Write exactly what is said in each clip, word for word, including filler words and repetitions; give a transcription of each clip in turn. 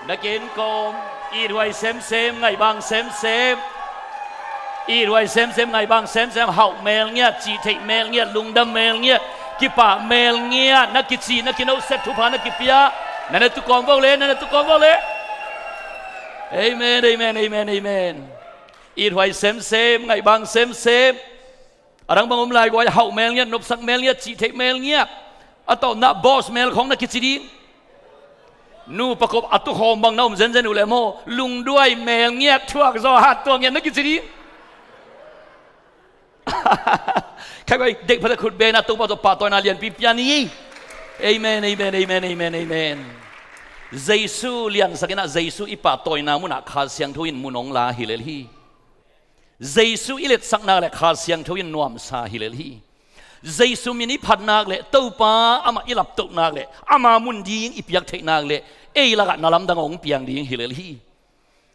Na ken kawm, ithuai semsem, ngaihbang semsem. Ithuai semsem, ngaihbang semsem, hauh mel ngiat, cihtheih mel ngiat, lungdam mel ngiat, kipah mel ngiat, na kicih, na kinohset, thupha na kipia. Na na tu kawm vo le, na na tu kawm vo le. Amen, amen, amen, amen. Ithuai semsem, ngaihbang semsem. A dang bang om lai guai, hauh mel ngiat, nopsak mel ngiat, cihtheih mel ngiat. A tawpna boss mel khong na kici ding. Nupa kop a tukhawm bang na om zenzen uh le maw, lungduai mel ngiat, thuak zaw hat tuak ngiat na kici ding. Khai guai, deih phatak khut bengna Topa tawh pahtawina lianpi pia ni. Amen, amen, amen, amen, amen. Jesu liansak in ah, Jesu i pahtawina munah Kha Siangtho in mun hong la hi lel hi. Jesu i letsaknak le Kha Siangtho in nuamsa hi lel hi. Jesu min i phatnak le Topa amah i laptohnak le ama mun ding i piak theihnak le ei lakah na lamdang hong piang ding hi lel hi.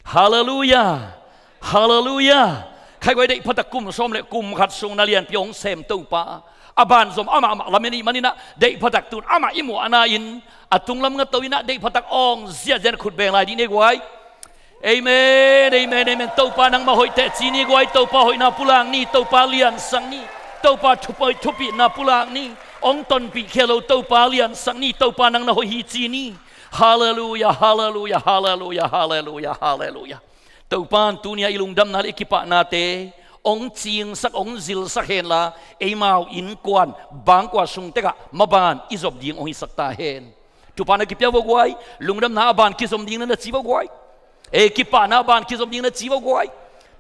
Halleluiah. Halleluiah. Khai guai, deih phatak kum sawm le kum khat sung na lianpi hong sem Topa, a banzom amah amah lamen ih manin ah, deih phatak tun amah i muahna in a tunglam nga to in ah, deih phatak awng ziahziah khut beng lai dih ni guai. Amen, amen, amen. Topa nangmah hoih teh ci ni guai, Topa hoihna pulak ni, Topa liansak ni, Topa thupi, thupina pulak ni. Hong tonpih khia lo Topa liansak ni, Topa nang na hoih hi ci ni. Halleluiah, halleluiah, halleluiah, halleluiah, halleluiah. Topa in tuni-ah i lungdamna le i kipahnate hong cingsak, hong zilsak henla, eimau innkuan, bangkua sung tekah maban i zop ding hong hisak ta hen. Thupha na kipia vo guai, lungdamna a ban kizom ding na na ci vo guai. E, kipahna a ban kizom ding na ci vo guai.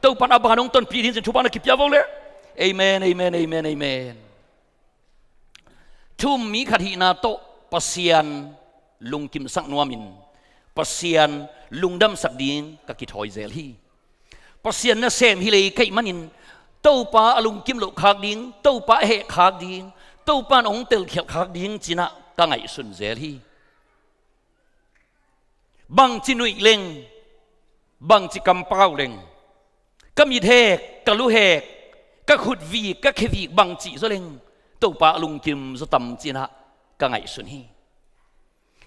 Topa in a ban hong tonpih ding cin thupha na kipia vo le. Amen, amen, amen, amen. Thu um mi khat hihna tawh Pasian lungkimsak nuamin Pasian lungdamsak ding ka kithawi zel hi. Pasian nasem hi lei ka hih manin Topa a lungkim loh khak ding, Topa a heh khak ding, Topa in hong telkhialh khak ding ci-in ah ka ngaihsun zel hi. Bangci nuih leng, bangci kampau leng, ka mit hek, ka lu hek, ka khut vik, ka khe vik bangci zaw leng, Topa a lungkim zaw tam ci-in ah ka ngaihsun hi.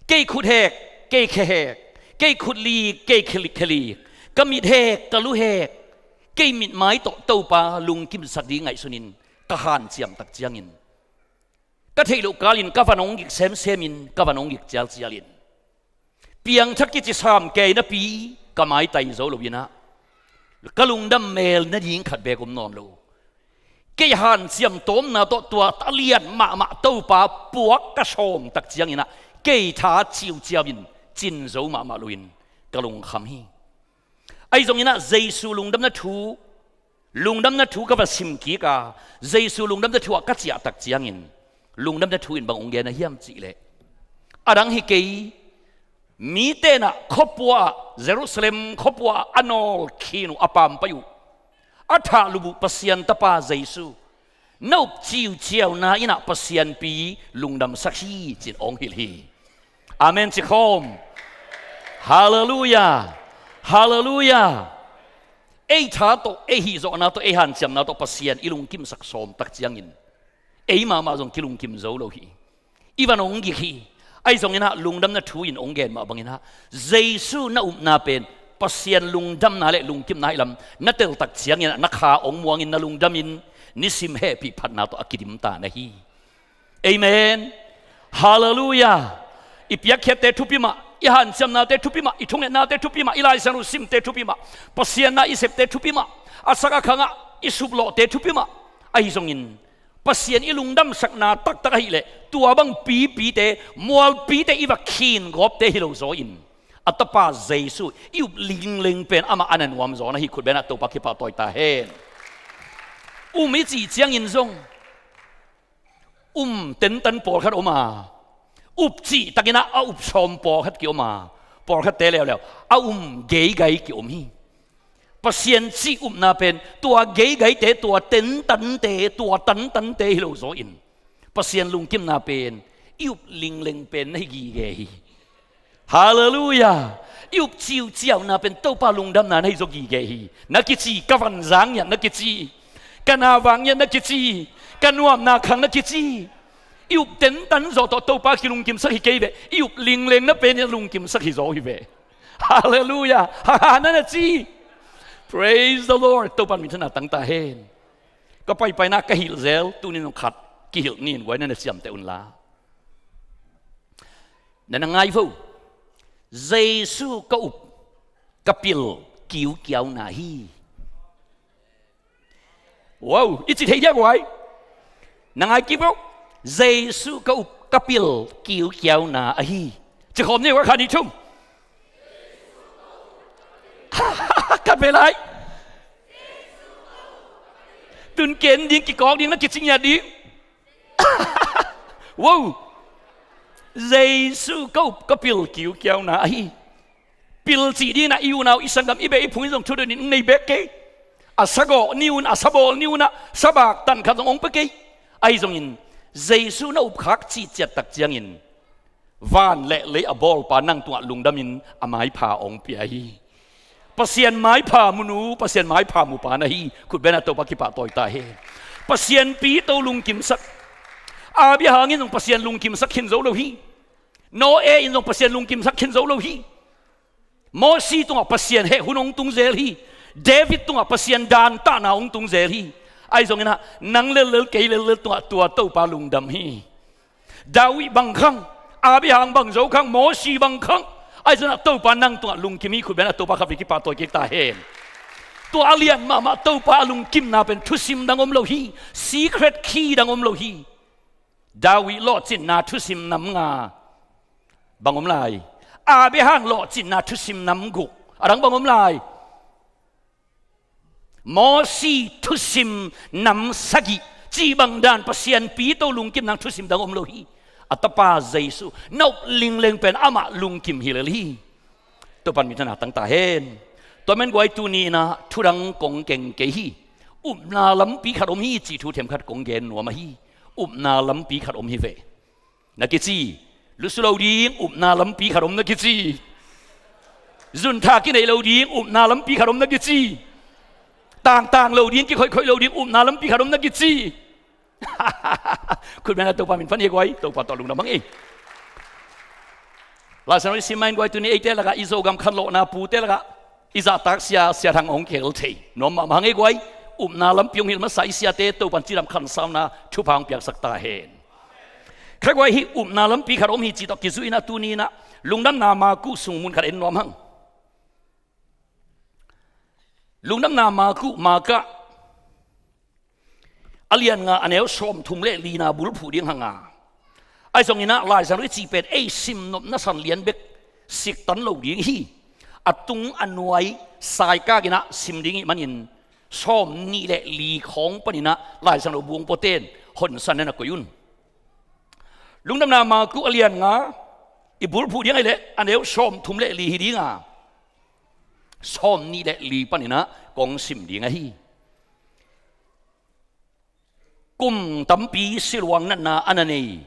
Kei khut hek, kei khe hek, kei khut lik, kei khe lik, khe lik, ka mit hek, ka lu hek, kei mitmai tawh Topa lungkimsak ding ngaihsunin ka hanciam tak ciangin, ka theih loh kalin ka van hong gik semsemin, ka van hong gik cialcialin, piangthak kici sam kei napi ka maitai zo loin ah, ka lungdam mel nading khat beek om nawn lo. Kei hanciam tawmna tawh tua a lian mahmah Topa puak ka sawm tak ciangin ah, kei tha ciuciau in cin zo mahmah loin ka lungkham hi. Ahi zongin ah Jesu lungdamna thu, lungdamna thu ka va sim kik a, Jesu lungdamna thu ah ka ciah tak ciangin, lungdamna thu in bang hong gen a hiam cih leh, a dang hi kei, mite in ah khuapua ah, Jerusalem khuapua ah a nawl khin uh, a pampai uh, a thahlup uh Pasian Tapa Jesu, na up ciuciauna in ah Pasian pi lungdamsak hi ci-in hong hilh hi. Amen ci khawm. Halleluiah. Halleluiah. Ei tha tawh, ei hihzawhna tawh, ei hanciamna tawh Pasian i lungkimsak sawm tak ciangin, ei mahmah zong kilungkim zo lo hi. I van hong gik hi. Ahi zongin ah lungdamna thu in hong gen mah bangin ah, Jesu na upna pen Pasian lungdamna le lungkimna hi lam na tel tak ciangin ah, na kha hong muangin na lungdamin, nisim hehpih phatna tawh a kidim ta na hi. Amen. Halleluiah. I piakkhiatte thupi mah, i hanciamnate thupi mah, i thungetnate thupi mah, i Lai Siangtho simte thupi mah, Pasian na i septe thupi mah, a sak a khangah i suplawhte thupi mah, ahi zongin Pasian i lungdamsakna taktak ahih leh, tua bang pipite, mualpite i va khin gawpte hi lo zaw in, a Tapa Jesu i up lingleng pen amah a na nuam zaw na hi. Khut beng in ah Topa kipahtawi ta hen. Um i cih ciangin zong um tentan pawlkhat om a, up cihtakin ah a up sawm pawlkhat kiom a, pawlkhatte leuleu a um geigai kiom hi. Pasian cih upna pen tua geigaite, tua tentante, tua tantante hi lo zaw in, Pasian lungkimna pen i up lingleng pen na hi gige hi. Halleluiah. I up ciuciauna pen Topa lungdamna na hi zaw gige hi. Na kici, ka van zang ngiat na kici, ka na vang ngiat na kici, ka nuamna khang na kici. I up tentan zawh tawh Topa kilungkimsak hi kei ve. I up linglengna pen in lungkimsak hi zaw hi ve. Halleluiah. Ha, ha, na na ci. Praise the Lord. Topan minthanna tang ta hen. Ka paipaina ka hilh zel, tunin zong khat kihilh ni in guai na na ciamteh unla. Na na ngai vo. Jesu ka up, ka pil, kiukiauna hi. Wow, i ci thei dia guai. Na ngai kik vo. Jesu ka up, ka pil, kiukiauna ahi. Ci khawm ni guai, khat, nih, thum. Khat vei lai. Tun ken ding, kikawk ding, na kici ngiat ding. Wow. Jesu ka up, ka pil, kiukiauna ahi. Pil cih dingin ah i unau, i sanggam, i beh, i phung in zong thudon in hong nei bek kei. A sa gawh ni un, a sa bawl ni un ah, sa bak tan khat zong hong pia kei. Ahi zongin, Jesu na up khak cih ciat tak ciangin, van le lei a bawlpa nang tungah lungdamin a maipha hong pia hi. Pasian maipha munu, Pasian maipha mupa na hi. Khut beng a, Topa kipahtawi ta hen. Pasian pi to lungkimsak. Abraham in zong Pasian lungkimsak khin zo lo hi. Noah in zong Pasian lungkimsak khin zo lo hi. Mosi tungah Pasian heh hun hong tung zel hi. David tungah Pasian dantahna hong tung zel hi. Ahi zongin ah, nang lellel, kei lellel tungah tua Topa lungdam hi. David bang khang, Abraham bang zo khang, Mosi bang khang. Ahi zongin ah, Topa nang tungah lungkim hi. Khut beng a, Topa khat vei kipahtawi kik ta hen. Tua a lian mahmah Topa a lungkimna pen thusim dang om lo hi. Secret key dang om lo hi. David lawhcinna thusim nam nga. Bang om lai? Abraham lawhcinna thusim nam guk. A dang bang om lai? Mosi thusim nam sagih. Cih bang dan Pasian pi to lungkim nang thusim dang om lo hi. A Tapa Jesu na up lingleng pen amah lungkim hi lel hi. Topan minthanna tang ta hen. Tua man guai, tuni in ah thu dang kong keng kei hi. Upna lampi khat om hi cih thu themkhat kong gen nuam ahi. Upna lampi khat om hi ve. Na kici. Lusu lo ding, upna lampi khat om na kici. Zuntha kineih lo ding, upna lampi khat om na kici. Tangtang lo ding, kikhoihkhoih lo ding, upna lampi khat om na kici. Khut beng a, Topa min phat ni guai, Topa tawh lungdam hang ei. Lai Siangtho i sim ma in guai, tuni eite lakah i Zogam khanlawhna pute lakah i zahtak sia, Sia Thang hong khel thei nuam mahmah hang ei guai. Upna lampi hong hilh masa i siate Topan cidam khansauna thupha hong piaksak ta hen. Kha guai, hih upna lampi khat om hi cih tawh kizui in ah, tuni in ah Lungdamna Marku sung mun khat en nuam hang. Lungdamna Marku, Marka a lian nga, a neu sawmthum le lina bulphuh ding hang a. Ahi zongin ah Lai Siangtho i cih pen ei sim nopna san lian bek siktan lo ding hi. A tung a nuai saikak in ah sim ding ih manin, sawmnih le li khawng panin ah Lai Siangtho bu hong puaten honsan na na koih un. Lungdamna Marku a lian nga, i bulphuh ding ahih leh a neu sawmthum le li hi ding a, sawmnih le li panin ah kong sim ding ahi. Kum tampi siluang natna a na nei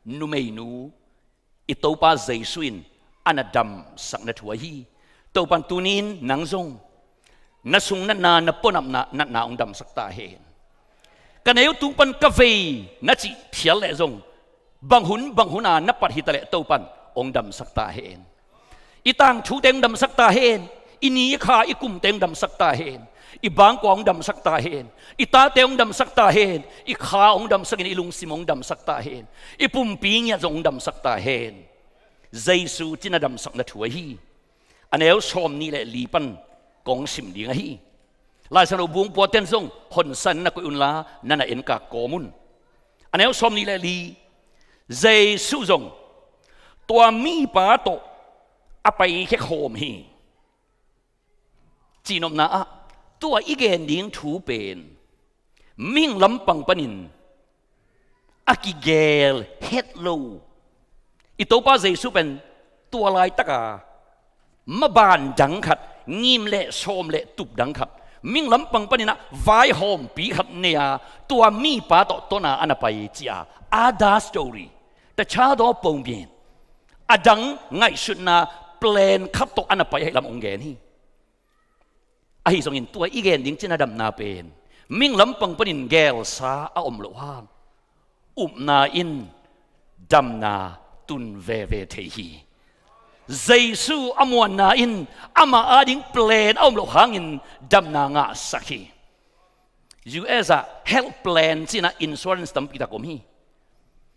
numeinu i Topa Jesu in a na damsakna thu ahi. Topan tuni in nang zong na sung natna, na puanamna natna hong damsak ta hen. Ka neu tung pan ka vei na cih phial leh zong, bang hun bang hun a na pat hi ta leh Topan hong damsak ta hen. I tangthute hong damsak ta hen. I ni i kha i kumte hong damsak ta hen. I bangkua hong damsak ta hen. I tate hong damsak ta hen. I kha hong damsak in i lungsim hong damsak ta hen. I pumpi ngiat zong hong damsak ta hen. Jesu cih na damsakna thu ahi. A neu sawmnih le li pan kong sim ding ahi. Lai Siangtho bu hong puaten zong honsan na koih unla, na na enkak kawm un. A neu sawmnih le li, Jesu zong tua mipa tawh a paikhia khawm hi. Cihnopna ah, tua i gen ding thu pen mihing lampang panin a kigel het lo. I Topa Jesu pen tua laitaka maban dang khat, ngim le sawm le tup dang khat, mihing lampang panin ah vaihawmpi khat nei a, tua mipa tawh tona a na pai ci a, other story. The child of Paul Bien. A dang ngaihsutna plan khat tawh a na pai ahih lam hong gen hi. Ahi zongin tua i gen ding cih na damna pen mihing lampang panin gelsa a om loh hang, upna in damna tun veve thei hi. Jesu a muanna in amah ading plan a om loh hangin damna ngahsak hi. U S ah health plan cih in ah insurance tampi tak om hi.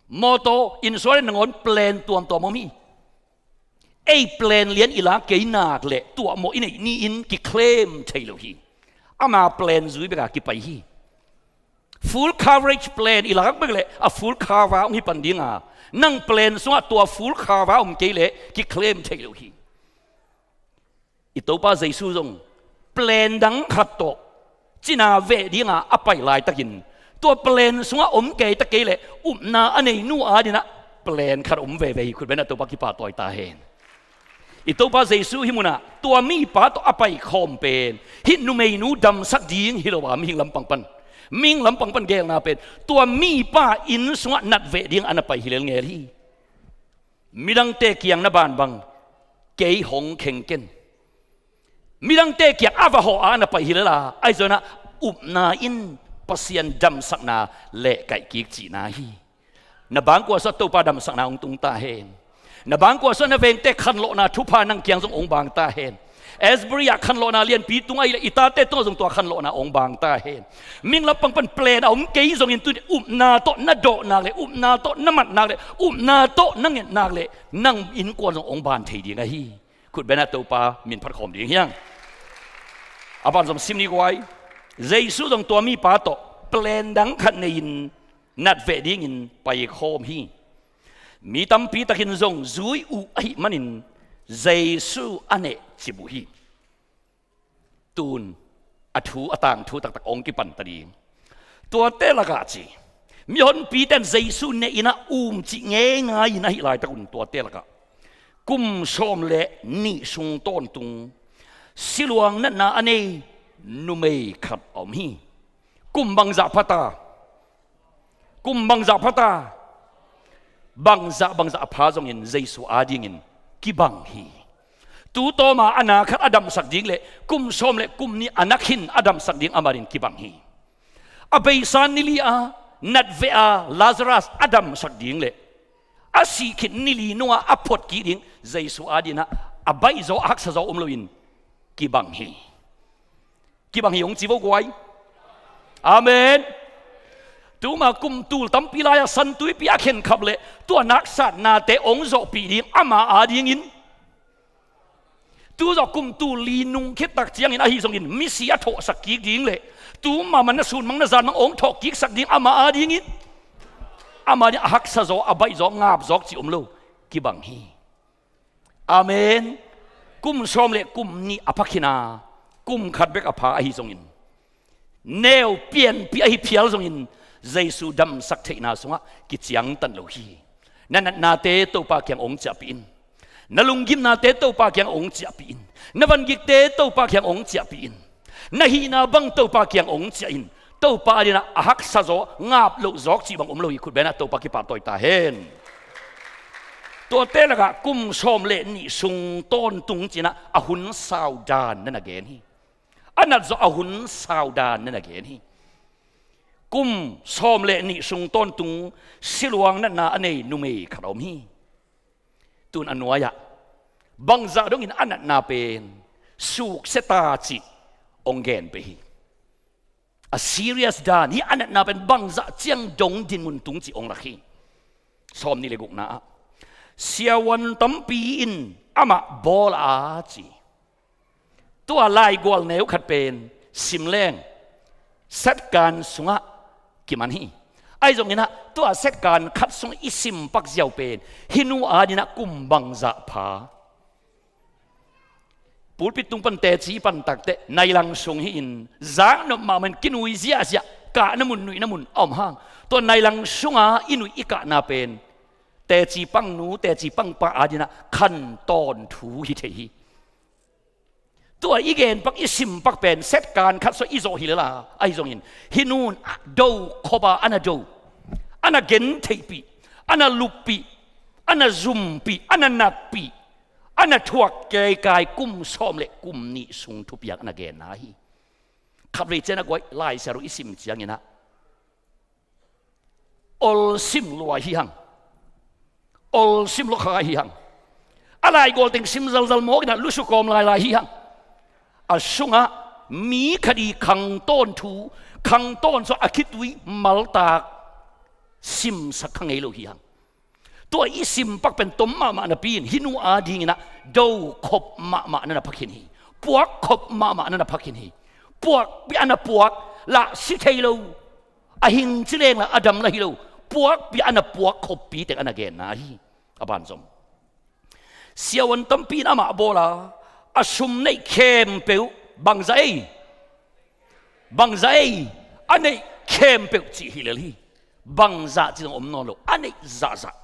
Motor insurance nangawn plan tuamtuam om hi. Ei plan lian i lak kei nak leh tuahmawh i neih ni-in kiclaim thei lo hi. Ama plan zui bek a kipai hi. Full coverage plan i lak bek leh a full cover hong hi pan ding a, nang plan sungah tua full cover om kei leh kiclaim thei lo hi. I Topa Jesu zong plan dang khat tawh cina veh ding a a pai laitakin tua plan sungah om kei ta kei leh upna a nei nu ading ah plan khat om veve hi. Khut beng a, Topa kipahtawi ta hen. I Topa Jesu hih munah tua mipa tawh a paikhawm pen hih numeinu damsak ding hi lo a, mihing lampang pan, mihing lampang pan geelna pen tua mipa inn sungah nat veh ding a na pai hi lel ngel hi. Midangte kiang na ban bang, kei hong kheng ken. Midangte kiang a va hawh a na pai hi lel a, ahi zongin ah upna in Pasian damsakna lehkaih kik cihna hi. Na bangkua sungah Topa damsakna hong tung ta hen. Na bangkua sungah na vengte khanlawhna thupha nang kiang zong hong bang ta hen. Asbury ah khanlawhna lianpi tung ahih leh i tate tungah zong tua khanlawhna hong bang ta hen. Mihing lampang pan plan a om kei zongin tuni upna tawh na dawh nak leh, upna tawh na mat nak leh, upna tawh na nget nak leh nang innkuan zong hong ban thei ding ahi. Khut beng a, Topa min phat khawm ding hi hang. A ban zong sim ni guai. Jesu zong tua mipa tawh plan dang khat nei-in nat veh dingin paikhawm hi. Mi tampi takin zong zui uh ahih manin Jesu a nehcip uh hi. Tun a thu, a tangthu taktak hong kipan ta ding. Tuate lakah ci, mihonpite in Jesu neh in ah um cih ngeingai in ahih laitak un tuate lakah kum sawm le nih sung tawntung siluang natna a nei numei khat a om hi. Kum bangzah pha ta? Kum bangzah pha ta? Bangzah, bangzah a pha zongin Jesu adingin kibang hi. Tu tawma a na khat a damsak ding le kum sawm le kum nih a na khin a damsak ding ama adingin kibang hi. A beisa ni li a nat veh a Lazarus a damsak ding le a sih khit ni li nungah a phot kik ding Jesu adingin ah a baihzaw, a haksazaw om loin kibang hi. Kibang hi hong ci vo guai. Amen. Tuma kum tul tampi lai-a San Tuipi a khenkhap le tua naksatnate hong zawhpih ding ama adingin. Tu zawh kum tul li nung khit tak ciangin ahi zongin misi a thawhsak kik ding le tuma man na sun mang na zan mang hong thawh kiksak ding ama adingin. Ama adingin a haksazaw, a baihzaw, ngapzawk cih om lo. Kibang hi. Amen. Kum sawm le kum nih a pha khin a, kum khat bek a pha ahi zongin, neu pianpih ahi phial zongin Jesu damsak theihna sungah kiciangtan lo hi. Na natnate Topa kiang hong ciahpih in. Na lunggimnate Topa kiang hong ciahpih in. Na vangikte Topa kiang hong ciahpih in. Na hihna bang Topa kiang hong ciah in. Topa adingin ah a haksazaw, ngap loh zawk cih bang om lo hi. Khut beng a, Topa kipahtawi ta hen. Tuate lakah kum sawm le nih sung tawntung ci-in ah a hun sau dan na na gen hi. A nat zawh a hun sau dan na na gen hi. Kum sawm le nih sung tawntung siluang natna a nei numei khat a om hi. Tun a nuai-ah bangzah dongin a natna pen suksia ta cih hong gen pei hi. A serious dan hi. A natna pen bangzah ciang dong dinmun tung cih hong lak hi. Sawm nih le gukna ah siavuan tampi in amah bawl a ci. Tua laigual neu khat pen sim leng setkan sungah kiman hi. Ahi zongin ah tua setkan khat sung i sim pak ziau pen hih nu adingin ah kum bangzah pha? Pulpit tung pan teci pan takteh nailang sung hi-in zaknop mahmah in kinui ziahziah, kahna mun, nuihna mun a om hang tua nailang sunga i nuih i kahna pen teci pangnu, teci pangpa adingin ah khantawn thu hi thei hi. Tua i gen pak, i sim pak pen setkan khat sung i zawh hi lel a, ahi zongin hih nu in a do khop a, a na do, a na gentheihpih, a na luppih, a na zumpih, a na natpih, a na thuak keikai kum sawm le kum nih sung thupiang a na genna hi. Khatvei ciang a guai, Lai Siangtho i sim ciangin ah olsim lua hi hang. Olsim lua kha hi hang. A laigual teng sim zalzal mawk inah lusu kawm lailai hi hang. A sungah mi khat i khangtawn thu, khangtawn sua a khitui maltak simsak kha ngei lo hi hang. Tua i simpak pen tom mahmah napi in hih nu a dinginah do khop mahmah na na phakhin hi. Puak khop mahmah na na phakhin hi. Puak pi a na puak lah si thei lo. A hing ci leng lah a dam lah hi lo. Puak pi a na puak khoppi teng a na genna hi. A banzom siavuan tampi in amah bawl a, a sum neih khempeuh bangzah ei, bangzah ei, a neih khempeuh cih hi lel hi. Bangzah ci zong om nawn lo, a neih zahzah.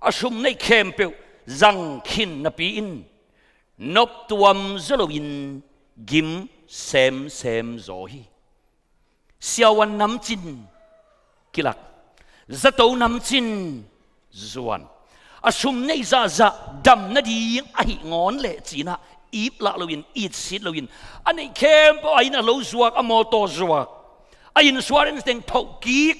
A sum neih khempeuh zang khin napi in noptuam zaw loin gim semsem zaw hi. Siavuan namcin kilak, zato namcin zuan. A sum neih zahzah dam nading ahih ngawn leh cinah ip lah loin, itsit loin, a neih khempeuh a inn a lo zuak, a mawtaw zuak, a inn suarin teng thoh kik.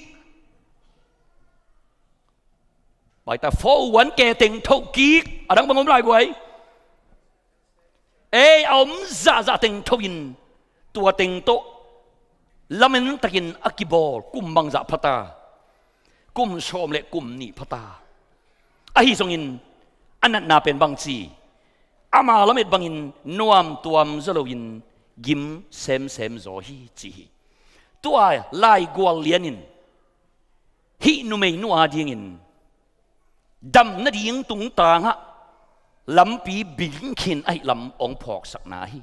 Baita fo wan ke teng thoh kik, a dang bang om lai guai. Ei, a om zahzah teng thoin tua teng tawh lamen takin a kibawl kum bangzah phata, kum sawm le kum nih phata. Ahi zongin a natna pen bangci, ama lamet bangin nuamtuam zaw loin gim semsem zaw hi ci hi. Tua laigual lianin hih numei nu a dingin dam nading tungtangah lampi bingkhin ahih lam ong phawksakna hi.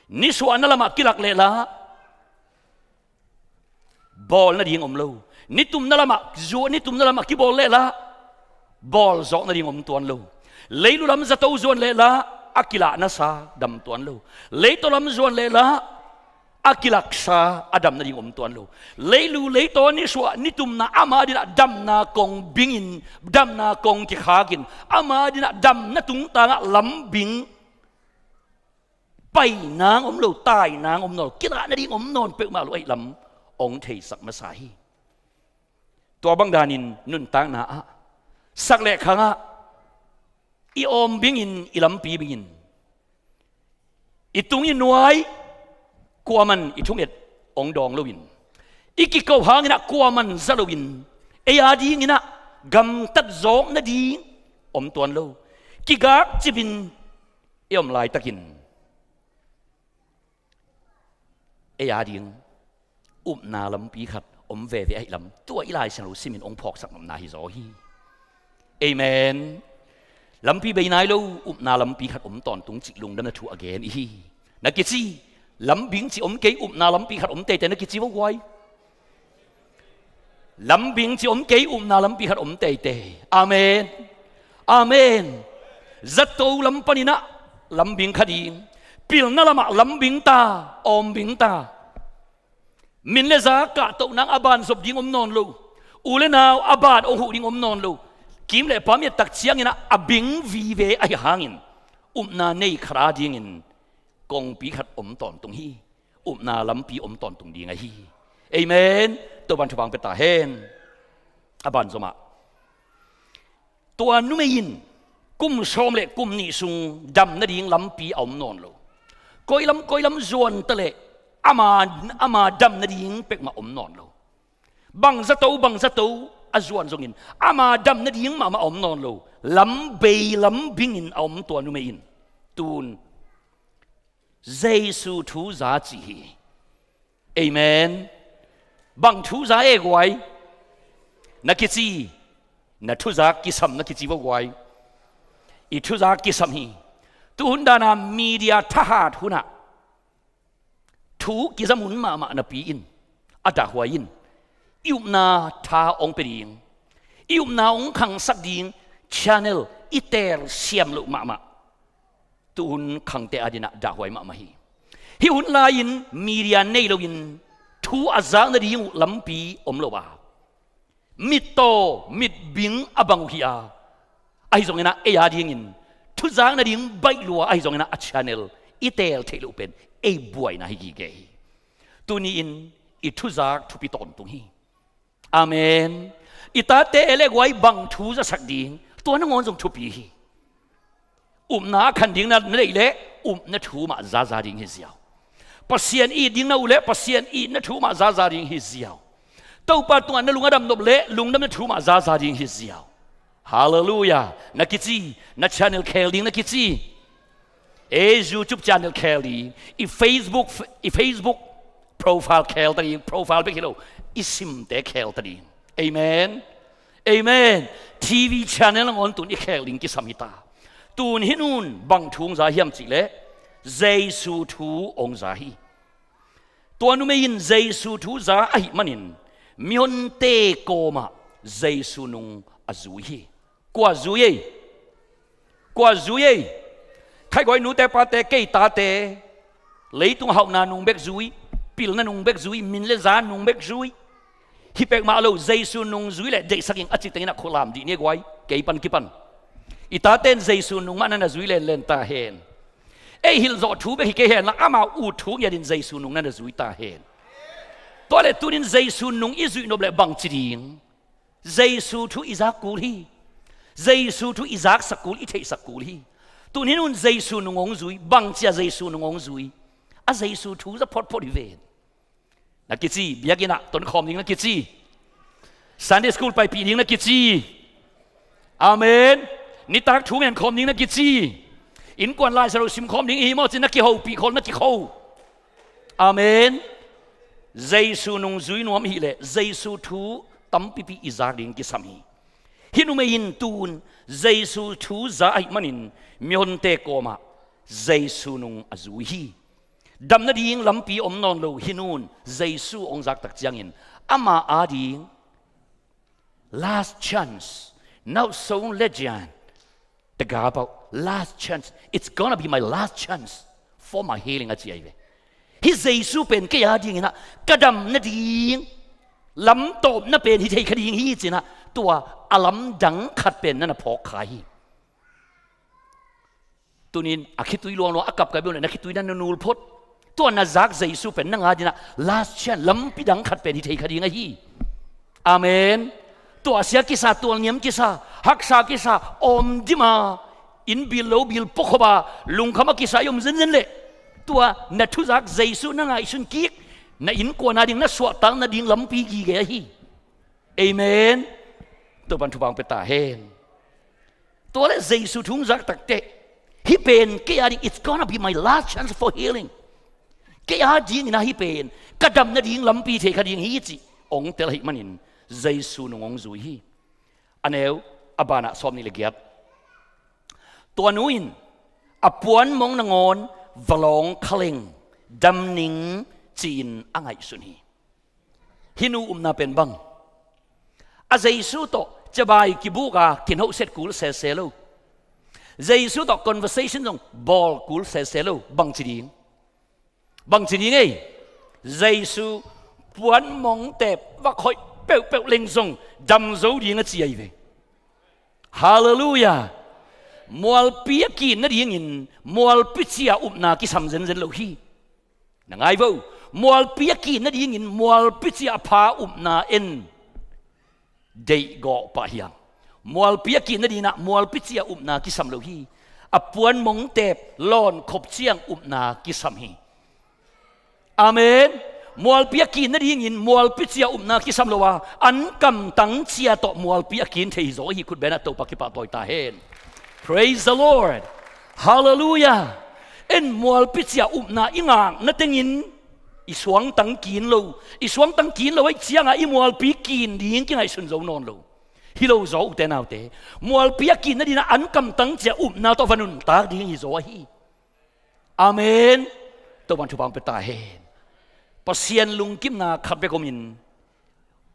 Nisuahna lamah kilak lehla bawl nading om lo. Nitumna lamah zuah, nitumna lamah kibawl lehla bawl zawh nading om tuan lo. Leilu lam zato zuan lehla a kilakna sa dam tuan lo. Leitaw lam zuan lehla a kilaksa a dam nading om tuan lo. Leilu leitaw nisuah nitumna ama dinah damna kong bingin, damna kong kikhakin, ama dinah damna tungtangah lambing pai nang om lo, tai nang om nawn lo, kilak nading om nawn peuhmah lo ahih lam ong theisak masa hi. Tua bang danin nuntakna ah, sak le khangah i awm bingin, i lampi bingin, i tung i nuai kuaman i thunget ong dawng loin, i kiko hanginah kuaman za loin, ei a dinginah gamtat zawk nading om tuan lo. Kigak cipin i om laitakin ei a ding upna lampi khat om veve ahih lam tua i Lai Siangtho simin ong phawksak nopna hi zaw hi. Amen. Lampi bei nai lo, upna lampi khat om tawntung cih lungdamna thu a gen i hi. Na kici, lambing cih om kei, upna lampi khat om teitei na kici vo guai. Lambing cih om kei, upna lampi khat om teitei. Amen. Amen. Zato lam paninah lambing kha ding. Pilna lamah lambing ta, awmbing ta. Min le za kahtoh nang a ban zop ding om nawn lo. U le nau a ban ong huh ding om nawn lo. Kim le pam i et tak cianginah a bing vive ahi hangin upna nei khat a dingin kongpi khat om tawntung hi. Upna lampi om tawntung ding ahi. Amen. Topan thupha ong pia ta hen. A ban zomah tua numei in kum sawm le kum nih sung dam nading lampi a om nawn lo. Koilam koilam zuan ta leh ama, ama dam nading pekmah om nawn lo. Bang zato, bang zato a zuan zongin ama dam nading mahmah a om nawn lo. Lam bei lam bingin a om tua numei in tun Jesu thu za ci hi. Amen. Bang thu za e guai? Na kici, na thu za kisam na kici vo guai. I thu za kisam hi. Tuhun dana media thahat hunah thu kizamun mahmah napi in a dahhuai in i upna tha ong pia ding, i upna ong khangsak ding channel i tel siam loh mahmah. Tuhun khangte a dinah dahhuai mahmah hi. Hih hun lai-in media nei loin thu a zak nading uh lampi om lo a, mittaw mitbing a bang uh hi a, ahi zonginah ei a dingin thu zak nading baih lua ahi zonginah a channel i teel theih loh pen ei buaina hi gige hi. Tuni-in i thu zak thupi tawntung hi. Amen. I tate e le guai bang thu zasak ding, tua nangawn zong thupi hi. Upna a khan ding na, na deih leh upna thu mah zaza ding hi ziau. Pasian it ding na uh leh Pasian itna thu mah zaza ding hi ziau. Topa tungah na lung a dam nop leh lungdamna thu mah zaza ding hi ziau. Halleluiah. Na kici, na channel khel ding na kici. Ei YouTube channel khel ding, i Facebook, i Facebook profile khel ta ding, profile bek hi lo, i simte khel ta ding. Amen. Amen. TV channel nangawn tun i khel ding kisam hi ta. Tun hih nun bang thu hong za hiam cih leh Jesu thu hong za hi. Tua numei in Jesu thu za ahih manin mihonte kawmah Jesu nung a zui hi. Kua zui ei? Kua zui ei? Khaiguai nute pate, kei tate, leitung hauhna nung bek zui, pilna nung bek zui, min le za nung bek zui. Hi pek mah lo, Jesu nung zui leh deihsak ing a ci tengin a khulam dih ni guai, kei pan kipan. I tate in Jesu nung mah na na zui lenlen ta hen. Ei hilh zawh thu bek hi kei hen la, amau ut thu ngiat in Jesu nung na na zui ta hen. Tua leh tunin Jesu nung i zuih nop leh bang ci ding? Jesu thu i zak kul hi. Jesu thu i zaksak kul, i theihsak kul hi. Tun hih nun Jesu nung hong zui, bang cia Jesu nung hong zui? A Jesu thu za photphot hi ven. Na kici, biakinn ah ton khawm ding na kici. Sunday school paipih ding na kici. Amen. Nitak thu ngen khawm ding na kici. Innkuan Lai Siangtho sim khawm ding i hi maw ci na kihopih khol na kikho. Amen. Jesu nung zui nuam hi leh Jesu thu tampipi i zak ding kisam hi. Hih numei in tun Jesu thu za ahih manin mihonte kawmah Jesu nung a zui hi. Dam nading lampi om nawn lo hih nun Jesu hong zak tak ciangin ama ading last chance, not so legend. The gospel, last chance. It's gonna be my last chance for my healing, a ci ahi ve. Hih Jesu pen kei adingin ah ka dam nading lamtawpna pen hi thei kha ding hi ci-in ah tua a lamdang khat pen na na phawk kha hi. Tunin a khitui luangluang a kapkap beuh na khitui na nunul phot. Tua na zak Jesu pen nang adingin ah last chance, lampi dang khat pen hi thei kha ding ahi. Amen. Tua sia kisa, tualniam kisa, haksa kisa, awm dima, inn bil lo bil puakhop a, lungkham a kisa i om zenzen leh tua na thuzak Jesu na ngaihsun kik, na innkuan ading na suahtak nading lampi gige ahi. Amen. Topan thupha hong pia ta hen. Tua leh Jesu thu hong zak takteh hih pen kei ading, it's gonna be my last chance for healing. Kei adingin ah hih pen ka dam nading lampi thei kha ding hi cih hong tel ahih manin Jesu nung hong zui hi. A neu a banah sawm nih le giat. Tua nu in a puanmong nangawn va lawng kha leng dam ning ci-in a ngaihsun hi. Hih nu upna pen bang? A Jesu tawh ciabai kibuk a kinhohsiat kul sese lo. Jesu tawh conversation zong bawl kul sese lo. Bang ci ding? Bang ci ding ei? Jesu puanmong tep va khoih peuhpeuh leng zong dam zo ding a ci ahi ve. Halleluiah. Mualpi a kin nadingin mualpi cia upna kisam zenzen lo hi. Na ngai vo. Mualpi a kin nadingin mualpi cia a pha upna en deihgawh pah hiam? Mualpi a kin nadingin ah mualpi cia upna kisam lo hi. A puanmong tep lawnkhop ciang upna kisam hi. Amen. Mualpi a kin nadingin mualpi cia upna kisam lo a, an kamtang cia tawh mualpi a kin thei zaw hi. Khut beng ah Topa kipahtawi ta hen. Praise the Lord. Halleluiah. En mualpi cia upna i ngakna tengin i suangtang kin lo, i suangtang kin lo ahih ciangah i mualpi kin ding kingaihsun zo nawn lo. Hi lo zaw ute naute. Mualpi a kin nadingin ah an kamtang cia upna tawh va nuntak ding hi zaw ahi. Amen. Topan thupha hong pia ta hen. Pasian lungkimna khat bek omin,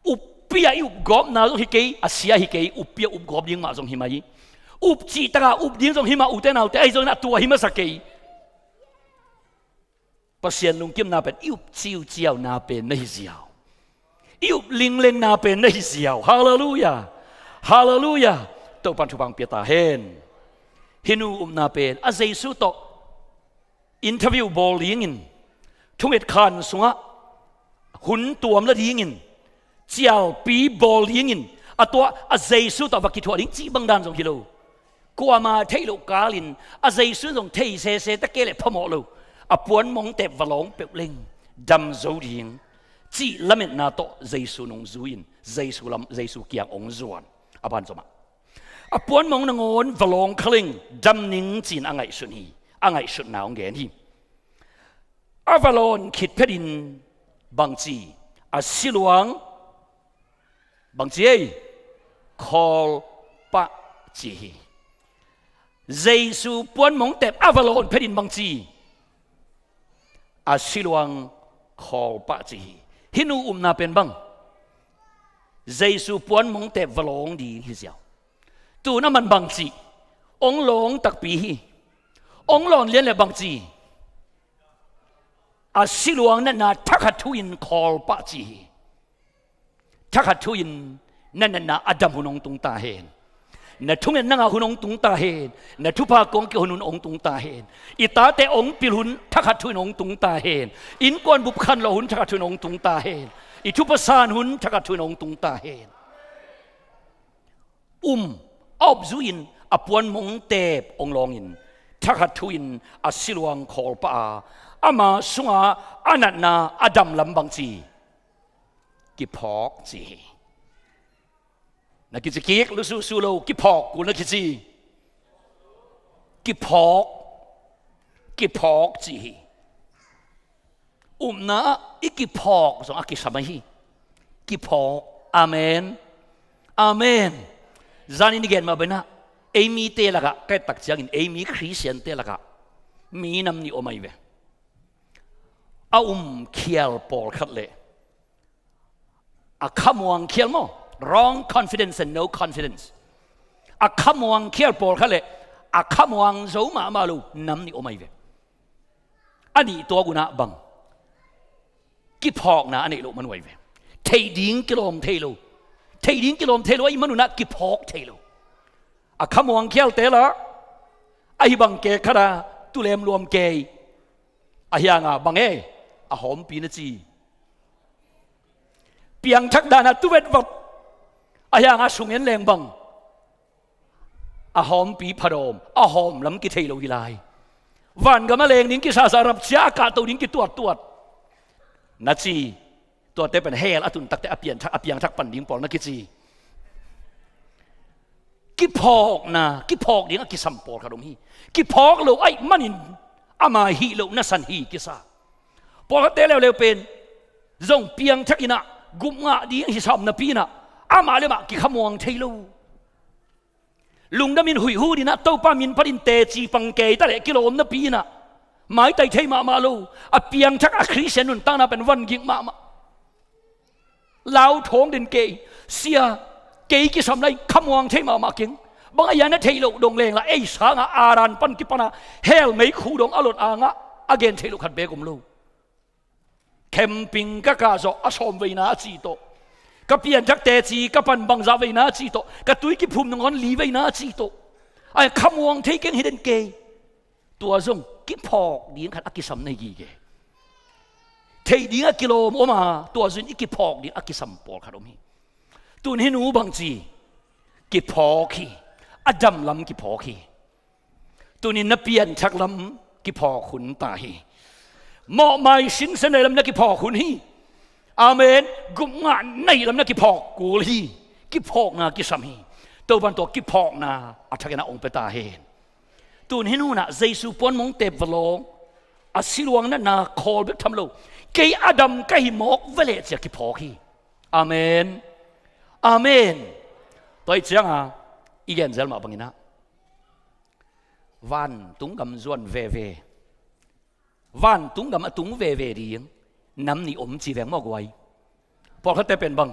uppi a i upgawpna zong hi kei, a sia hi kei, uppi a upgawp ding mah zong hi mah hi. Up cihtak a up ding zong hi mah ute naute, ahi zongin a tua hi masa kei. Pasian lungkimna pen i up ciuciauna pen na hi ziau. I up linglengna pen na hi ziau. Halleluiah. Halleluiah. Topan thupha hong pia ta hen. Hih nu upna pen a Jesu tawh interview bawl dingin, thunget khan sungah hun tuam la dingin, cialpi bawl dingin, a tua a Jesu tawh va kithuah ding cih bang dan zong hi lo. Kuama theih loh kalin a Jesu zong thei sese ta kei le phamawh lo. A puanmong tep va lawng peuh leng dam zo ding cih lametna tawh Jesu nung zui-in Jesu lam, Jesu kiang hong zuan. A ban zomah a puanmong nangawn va lawng kha leng dam ning ci-in a ngaihsun hi. A ngaihsutna hong gen hi. A va lawn khit phetin bangci, a siluang bangci ei, khawl pah ci hi. Jesu puanmong tep a va lawn phetin bangci, a siluang khawl pah ci hi. Hih nu upna pen bang, Jesu puanmong tep va lawng ding hi ziau. Tun a man bangci, hong lawng takpi hi. Hong lawn lian le bangci, a siluang natna thakhat thu-in khawl pah ci hi. Thakhat thu-in na natna a dam hun hong tung ta hen. Na thungen nanga hun hong tung ta hen. Na thupha kong ki hun hun hong tung ta hen. I tate hong pil hun thakhat thu-in hong tung ta hen. Innkuan bup khanlawh hun thakhat thu-in hong tung ta hen. I thupha san hun thakhat thu-in hong tung ta hen. Um, a op zu-in a puanmong tep hong lawngin thakhat thu-in a siluang khawl pah a, ama sunga a natna a dam lam bangci, kiphawk ci hi. Na kici kik lususu lo, kiphawk kul na kici. Kiphawk, kiphawk ci hi. Upna ah i kiphawk zong a kisam ahi. Kiphawk. Amen. Amen. Zanin i gen mah bangin ah, ei mite lakah ka et tak ciangin ei mi Khristiante lakah mi nam nih om ahi ve. A um khial pawlkhat le a khamuang khial maw, wrong confidence and no confidence. A khamuang khial pawlkhat le a khamuang zo mahmah lo nam nih om ahi ve. A nih tuak un ah bang, kiphawkna a neih loh man uh ahi ve. Theih ding kilawm thei lo. Theih ding kilawm thei lo ahih man un ah kiphawk thei lo. A khamuang khialte lah ahi bang kei khat ah tulem luam kei. Ahi hangah bang e, a hawmpi na ci. Piangthak dan ah tu vetvat. Ahi hangah sung en leng bang, a hawmpi phadawm, a hawm lam kithei lo hi lai. Vangam a leng ding kisasa, rapture a kahto ding kituattuat na ci. Tuate pen hell a tun takte a piangthak, a piangthak pan ding pawl na kici. Kiphawkna, kiphawk ding a kisam pawlkhat om hi. Kiphawk lo ahih manin ama hih loh nasan hi kisa. Pawlkhatte leuleu pen zong piangthak in ah gup ngah ding hi sam napi in ah amah le mah kikhamuang thei lo. Lungdamin huihhut in ah Topa min phatin teci pang kei ta leh kilawm napi in ah maitai thei mahmah lo. A piangthak a Khristian nuntakna pen vangik mahmah. Lau thawng den kei, sia, kei kisam lai khamuang thei mahmah keng. Bang a hia na theih loh dong leng lah ei sangah Adam pan kipana hell meikhu dong a lot angah a gen theih loh khat beek om lo. Camping ka kah zawh a sawm veina a cih tawh, ka pianthak teci ka pan bangzah veina a cih tawh, ka tui kiphum nangawn li veina a cih tawh, a khamuang thei keng hi den kei. Tua zong kiphawk ding khat a kisam na hi gige. Theih ding a kilawm om a, tua zong i kiphawk ding a kisam pawlkhat om hi. Tun hih nu bangci, kiphawk hi. A dam lam kiphawk hi. Tunin na pianthak lam kiphawk hun ta hi. Mawhmai sinsen na hih lam na kiphawk hun hi. Amen. Gupngah na hih lam na kiphawk kul hi. Kiphawkna kisam hi. Topan tua kiphawkna a thakin a ong pia ta hen. Tun hih nu nah Jesu puanmong tep va lawng, a siluang natna khawl bek tham lo, kei a dam ka hi mawk veleh ci-a kiphawk hi. Amen. Amen. Tua ih cianga i genzel mah bangin ah vantung gam zuan veve, vantung gam a tung veve ding nam nih om ci veng maw guai. Pawlkhatte pen bang,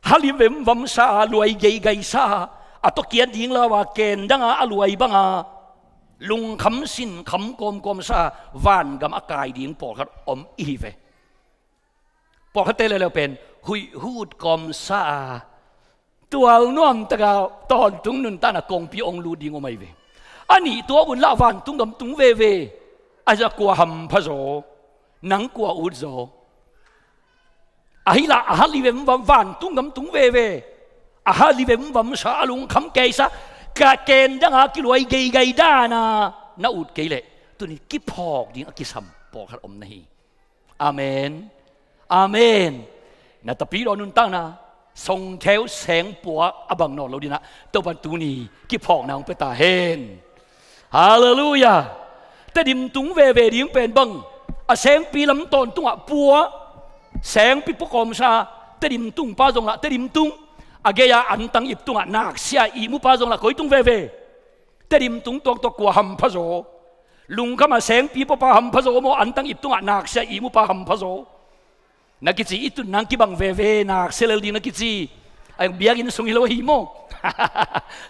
hali vemvamsa a, luai geigaisa a, a tawh kiat ding lau a, ken danga a luai banga lungkham sinkham kawmkawmsa a vangam a kai ding pawlkhat om ihi ve. Pawlkhatte leuleu pen huihhut kawmsa a, tual nuamtaka tawntung nuntakna kongpi ong lut ding om ahi ve. A nih tuak un lah vantung gam tung veve. A za kua hampha zaw, nang kua ut zaw. Ahi lah a hali vemvam vantung gam tung veve. A hali vemvamsa a lungkham keisa, ka ken danga kiluai geigai dana na ut kei leh tuni kiphawk ding a kisam pawlkhat om na hi. Amen. Amen. Na tapidaw nuntakna songtheu sengpua a bang nawn lo dinah Topan tuni kiphawkna hong pia ta hen. Halleluiah. Tedim tung veve ding pen bang a sengpi lam tawntungah pua, sengpi pua kawmsa Tedim tung pa zonglah Tedim tung, a gei-a antang ip tungah naksia ihmu pa zonglah koi tung veve? Tedim tung tuaktuak kua hampha zaw? Lungkhama sengpi puapa hampha zaw maw, antang ip tungah naksia ihmu pa hampha zaw? Na kici i tun nang kibang veve, naksia lel ding na kici. A biakinn sung hi lo ahi maw?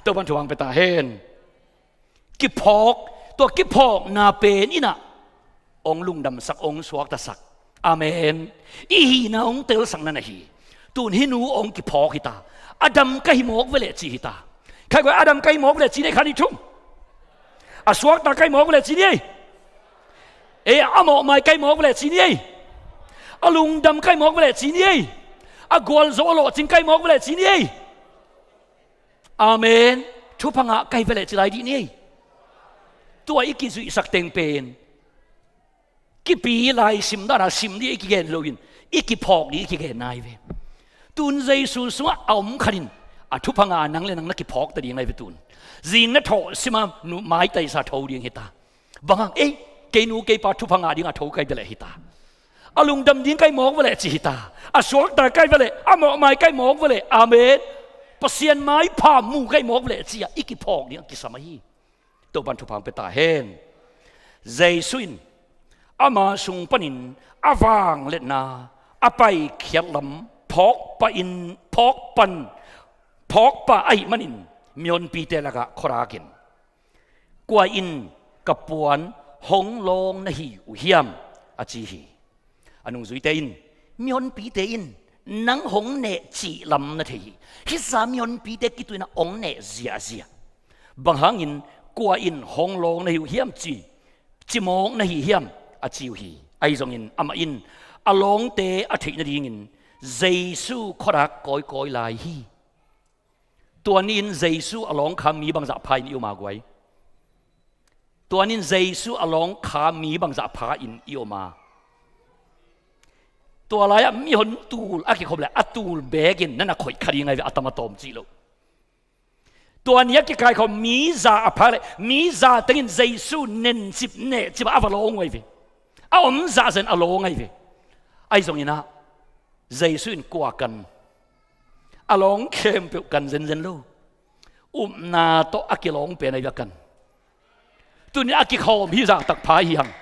Topan thupha hong pia ta hen. Kiphawk, tua kiphawkna pen inah hong lungdamsak, hong suaktasak. Amen. I hihna hong telsakna na hi. Tun hih nu hong kiphawk hita. A dam ka hi mawk veleh ci hita. Khai guai, a dam ka hi mawk veleh ci ni ei, khan i thum. A suakta ka hi mawk veleh ci ni ei. Ei, a mawhmai ka hi mawk veleh ci ni ei. A lungdam ka hi mawk veleh ci ni ei. A gualzo a lawhcing ka hi mawk veleh ci ni ei. Amen. Thupha ngah ka hi veleh ci lai dih ni ei. Tua i kizuihsak teng pen kipi lai sim dana sim dih i kigen loin i kiphawk dih i kigen nai ve. Tun Jesu sungah a om khanin a thupha nga nang le nang na kiphawk ta ding nai ve tun. Zing na thawh sima nu maitaisa tho ding hita. Bang hang, ei, kei nu kei pa thupha nga dinga tho kai veleh hita. A lungdam ding kai mawk veleh ci hita. A suakta kai veleh, a mawhmai kai mawk veleh. Amen. Pasian maipha mu kai mawk veleh ci-a i kiphawk ding a kisam ahi. Topan thupha hong pia ta hen. Jesu in ama sung panin a vangliatna a paikhiat lam phawk pahin, phawk pan, phawk pah ahih manin mihonpite lakah khuadakin, kua in ka puan hong lawng na hi uh hiam? A ci hi. A nungzuite in, mihonpite in nang hong neh cih lam na thei hi. Hih zah mihonpite kituinah hong neh ziahziah. Bang hangin kua in hong lawng na hi uh hiam ci, cimawk na hi hiam? A ci uh hi. Ahi zongin amah in a lawngte a theih nadingin Jesu khuadak kawikawi lai hi. Tua ni-in Jesu a lawngkha mi bangzah pha in i om a guai? Tua ni-in Jesu a lawngkha mi bangzah pha in i om a? Tua lai-ah mihon tul a kikhop le a tul bekin na na khoih kha ding ahi ve, a tam a tawm cih loh. Tua ni a kikaikhawm mi za a phak le mi za tengin Jesu nencip nehcip a va lawng uh ahi ve. A om zahzen a lawng ahi ve. Ahi zonginah Jesu in kua kan? A lawng khempeuh kan zenzen lo. Upna tawh a kilawng pen ahi ve a kan. Tuni a kikhawm hi zahtak pha hi hang.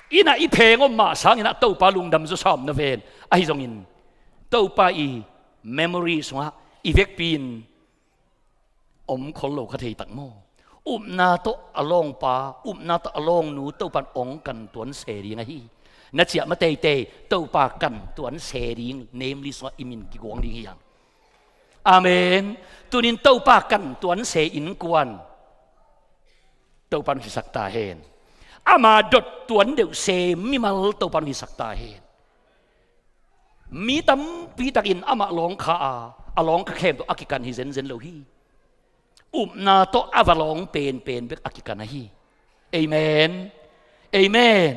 Innah i pheng om mah sanginah Topa lungdam zawsa om na ven. Ahi zongin Topa i memory sungah i vekpi-in om khol lo kha thei tak maw? Upna tawh a lawngpa, upna tawh a lawngnu Topan ong kan tuan se ding ahi. Na ciah ma teitei Topa kan tuan se ding, namely sungah i min kiguang ding hi hang. Amen. Tunin Topa kan tuan se innkuan Topan hisak ta hen. Ama dot tuan deuh se mimal Topan hisak ta hen. Mi tampi takin amah lawngkha a, a lawngkha khempeuh a kikan hi zenzen lo hi. Upna tawh a va lawng penpen bek a kikan ahi. Amen. Amen.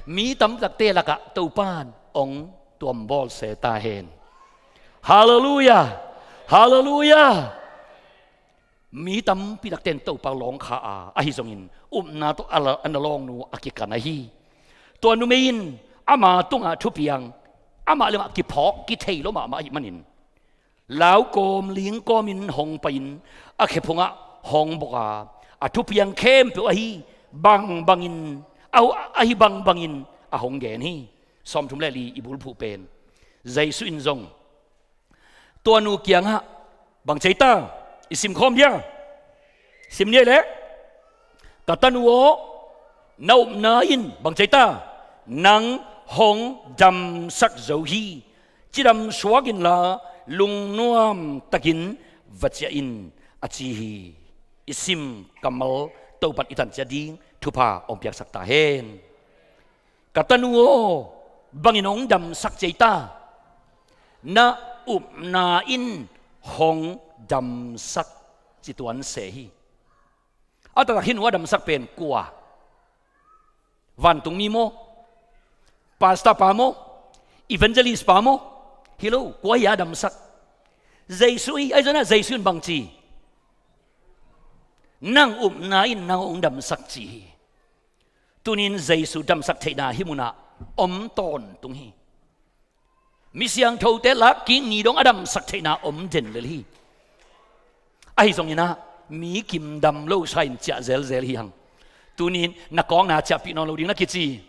Mi tampi takte lakah Topan ong tuambawl se ta hen. Halleluiah. Halleluiah. Mi tampi takte in Topa lawngkha a, ahi zongin upna tawh a la, a na lawngnu a kikan ahi. Tua numei in ama tungah thupiang, amah le amah kiphawk kithei lo mahmah ahih manin, laukawm lingkawmin hong pai-in a khephungah hong bok a, a thupiang khempeuh ahi bangbangin, a, ahi bangbangin a hong gen hi. Sawmthum le li i bulphuh pen Jesu in zong tua nu kiangah bang ci ei ta? I simkhawm dia. Sim ni ei leh. Ka tanu aw, na upna in bang ci ei ta? Nang hong damsak zo hi. Cidam suak inla lungnuam takin va ciah in, a ci hi. I sim kammal Topan i tan ciat ding thupha hong piaksak ta hen. Ka tanu aw, bangin hong damsak ci ei ta? Na upna in hong damsak ci tuan seh hi. A taktak hih nu a damsak pen kua? Vantungmi maw? Pastor pa maw? Evangelist pa maw? Hi lo, kua hi a damsak? Jesu hi. Ahi zongin ah Jesu in bang ci? Nang upna in nang hong damsak ci hi. Tuni-in Jesu damsak theihna hih munah om tawntung hi. Mi siangthote lak kik ni dong a damsak theihna om den lel hi. Ahi zongin ah mi kim dam lo sa-in ciah zelzel hi hang. Tuni-in na kawkna ciahpih nawn lo ding na kici.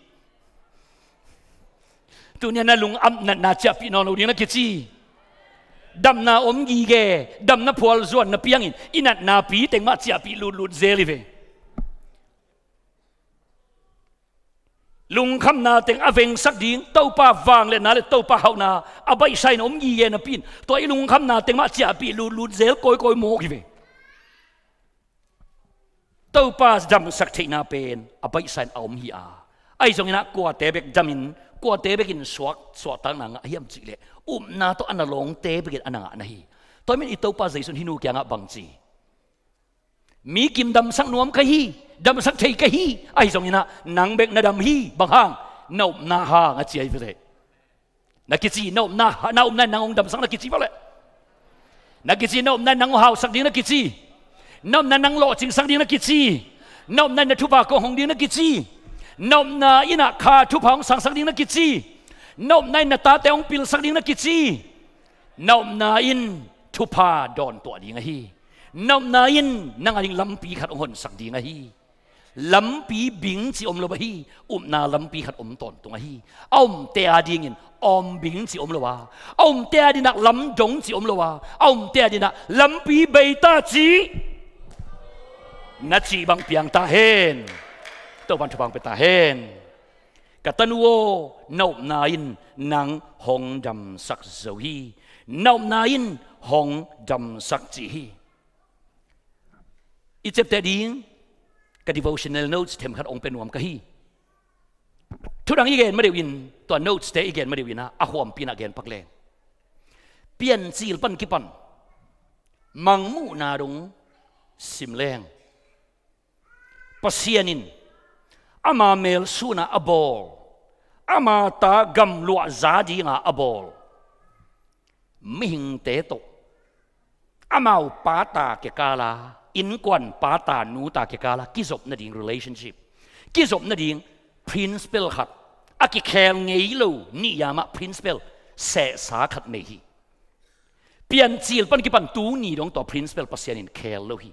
Tuni-in na lungkhamna ciahpih nawn lo ding na kici. Damna om gige, damna phual zuan na piangin i natna pi teng mah ciahpih lutlut zel hi ve. Lungkhamna teng a vengsak ding Topa vangliatna le Topa hauhna a baihsa in om gige napi-in tua i lungkhamna teng mah ciahpih lutlut zel kawikawi mawk hi ve. Topa damsak theihna pen a baihsa in a om hi a, ahi zongin ah kuate bek damin kuate bekin suak, suahtakna ngah hiam cihleh upna tawh a na lawngte bekin a na ngah na hi. Tua hi man i Topa Jesu in hih nu kiangah bang ci? Mi kim damsak nuam ka hi, damsak thei ka hi. Ahi zongin ah nang bek na dam hi. Bang hang? Na upna hang a ci ahi ve. Na kici, na upna, na upna in nang hong damsak na kici vua leh. Na kici, na upna in nang hong hausak ding na kici. Na upna in nang lawhcingsak ding na kici. Na upna in na thupha kong hong ding na kici. Na upna in ah kha thupha hong sangsak ding na kici. Na upna in na tate hong pilsak ding na kici. Na upna in thupha dawntuah ding ahi. Na upna in nang a ding lampi khat hong honsak ding ahi. Lampi bing ci om lo ahi. Upna lampi khat om tawntung ahi. A umte a dingin awm bing ci om lo a, a umte a dinah lamdong ci om lo a, a umte a dinah lampi beita ci na cih bang piang ta hen. Topan thupha hong pia ta hen. Ka tanu aw, na upna in nang hong damsak zo hi. Na upna in hong damsak ci hi. I ciapteh ding ka devotional notes themkhat hong pia nuam ka hi. Thudang i gen madeuh in, tua notes te i gen madeuh in ah a huampi in ah gen pak leng. Piancil pan kipan Mangmuhna dong sim leng, Pasian in ama melsunah a bawl, ama ta gamluah za dingah a bawl mihingte tawh amau pata kikala, innkuan pata nuta kikala kizop nading relationship, kizop nading principle khat, a kikhel ngei lo nihya mah principle sehsa khat nei hi. Piancil pan kipan tuni dong tua principle Pasian in khel lo hi.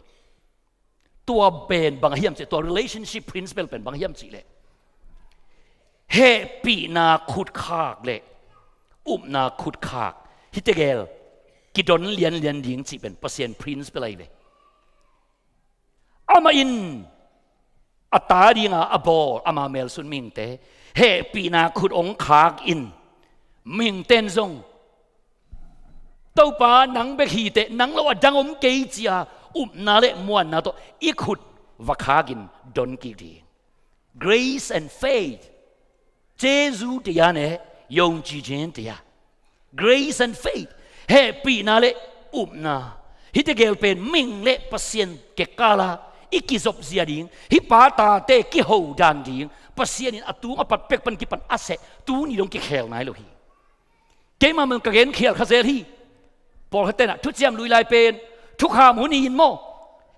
Tua pen bang hiam cih, tua relationship principle pen bang hiam cih leh, hehpihna khutkhak le upna khutkhak, hihte gel kidon lianlian ding cih pen Pasian principle ahi ve. Amah in a ta dinga a bawl ama melsun mihingte hehpihna khut hong khak in, mihingte in zong Topa nang bek hiteh, nang lo a dang om kei cia upna le muanna tawh i khut va khakin don kik ding. Grace and faith. Jesu tia ne, yongci jen tia. Grace and faith. Hehpihna le upna. Hihte gel pen mihing le Pasian kekala i kizop zia ding, hih pa tate kiho dan ding, Pasian in a tung a pat pek pan kipan a seh tuni dong kikhel nai lo hi. Keimah man ka gen khial kha zel hi. Pawlkhat tenah thuciam lui lai pen thukham hun hi in maw,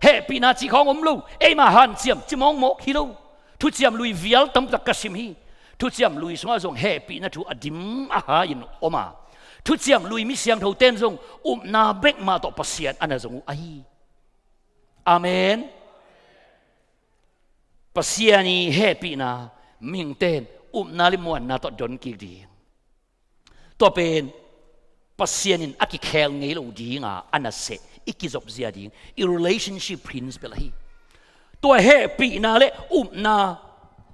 hehpihna cih khawng om lo, eima hanciam ci mawkmawk hi lo. Thuciam lui vial tamtak ka sim hi. Thuciam lui sungah zong hehpihna thu a dim a ha in om a, thuciam lui mi siangtho ten zong upna bek mah tawh Pasian a na zong uh ahi. Amen. Pasian i hehpihna mihingten upna le muanna tawh don kik ding. Tua pen Pasian in a kikhel ngei lo dinga a na seh i kizop zia ding, i relationship principle ahi. Tua hehpihna le upna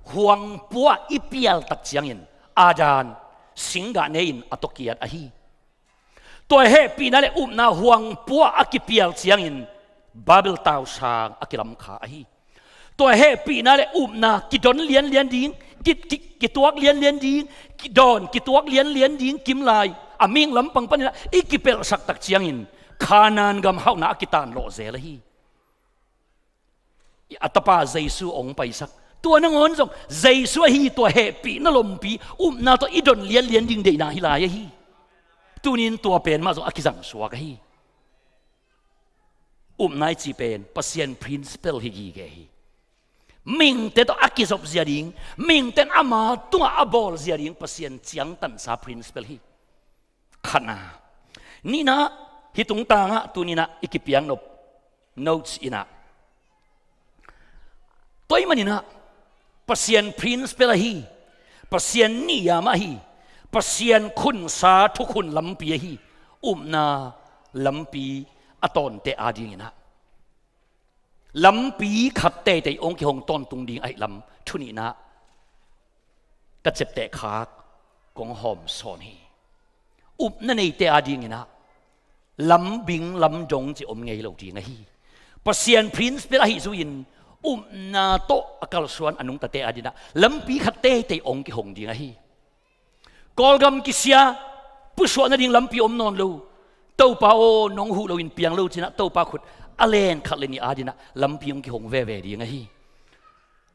huangpua i pial tak ciangin Adam singgah ne in a tawkiat ahi. Tua hehpihna le upna huangpua a kipial ciangin Babel tausang a kilamkha ahi. Tua hehpihna le upna kidon lianlian ding, ki, ki, kituak lianlian ding, kidawn kituak lianlian ding kimlai a mihing lampang panin i kipelhsak tak ciangin Kanaan gam hauhna a kitanlawh zel ahi. a Tapa Jesu hong paisak. Tua nangawn zong Jesu ahi tua hehpihna lompi upna tawh i don lianlian ding deihna hi lai ahi. Tunin tua pen mah zong a kizangsuak ahi. Upna i cih pen Pasian principle hi gige hi. Mihingte tawh a kizop zia ding, mihingte in ama tungah a bawl zia ding Pasian ciangtansa principle hi. Khatna. Nihna, hih tungtangah tuninah i kipiaknop notes inah tua ahih maninah Pasian principle ahi, Pasian niyam ahi, Pasian khunsa thukhun lampi ahi, upna lampi a tawnte adinginah lampi khat teitei hong kihong tawntung ding ahih lam thu nihna ka ciapteh khak kong hawm sawn hi. Upna neite adinginah lambing lamdong ci om ngei lo ding ahi. Pasian principle ahi zuin upna tawh a kalsuan a nungtate adinah lampi khat teitei hong kihong ding ahi. Kawlgam kisia pusuah nading lampi om nawn lo. Topa aw, nong huh loin piang lo cinah Topa khut a len khat le nih adinah lampi hong kihong veve ding ahi.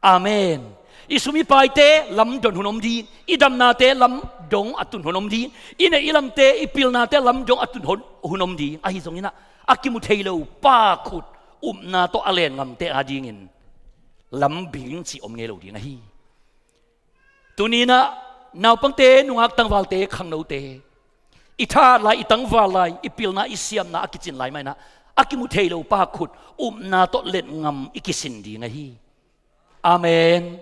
Amen. I sum i paite lamdon hun om ding, i damnate lamdong a tun hun om ding, i neih i lamte i pilnate lamdong a tun hun, hun om ding. Ahi zonginah a kimu thei lo pa khut upna tawh a len ngamte adingin lambing ci om ngei lo ding ahi. Tuninah naupangte, nungak tangvalte, khangnote, i thahat lai, i tangval lai, i pilna, i siamna a kicin lai mahinah a kimu thei lo pa khut upna tawh letngam i kisin ding ahi. Amen.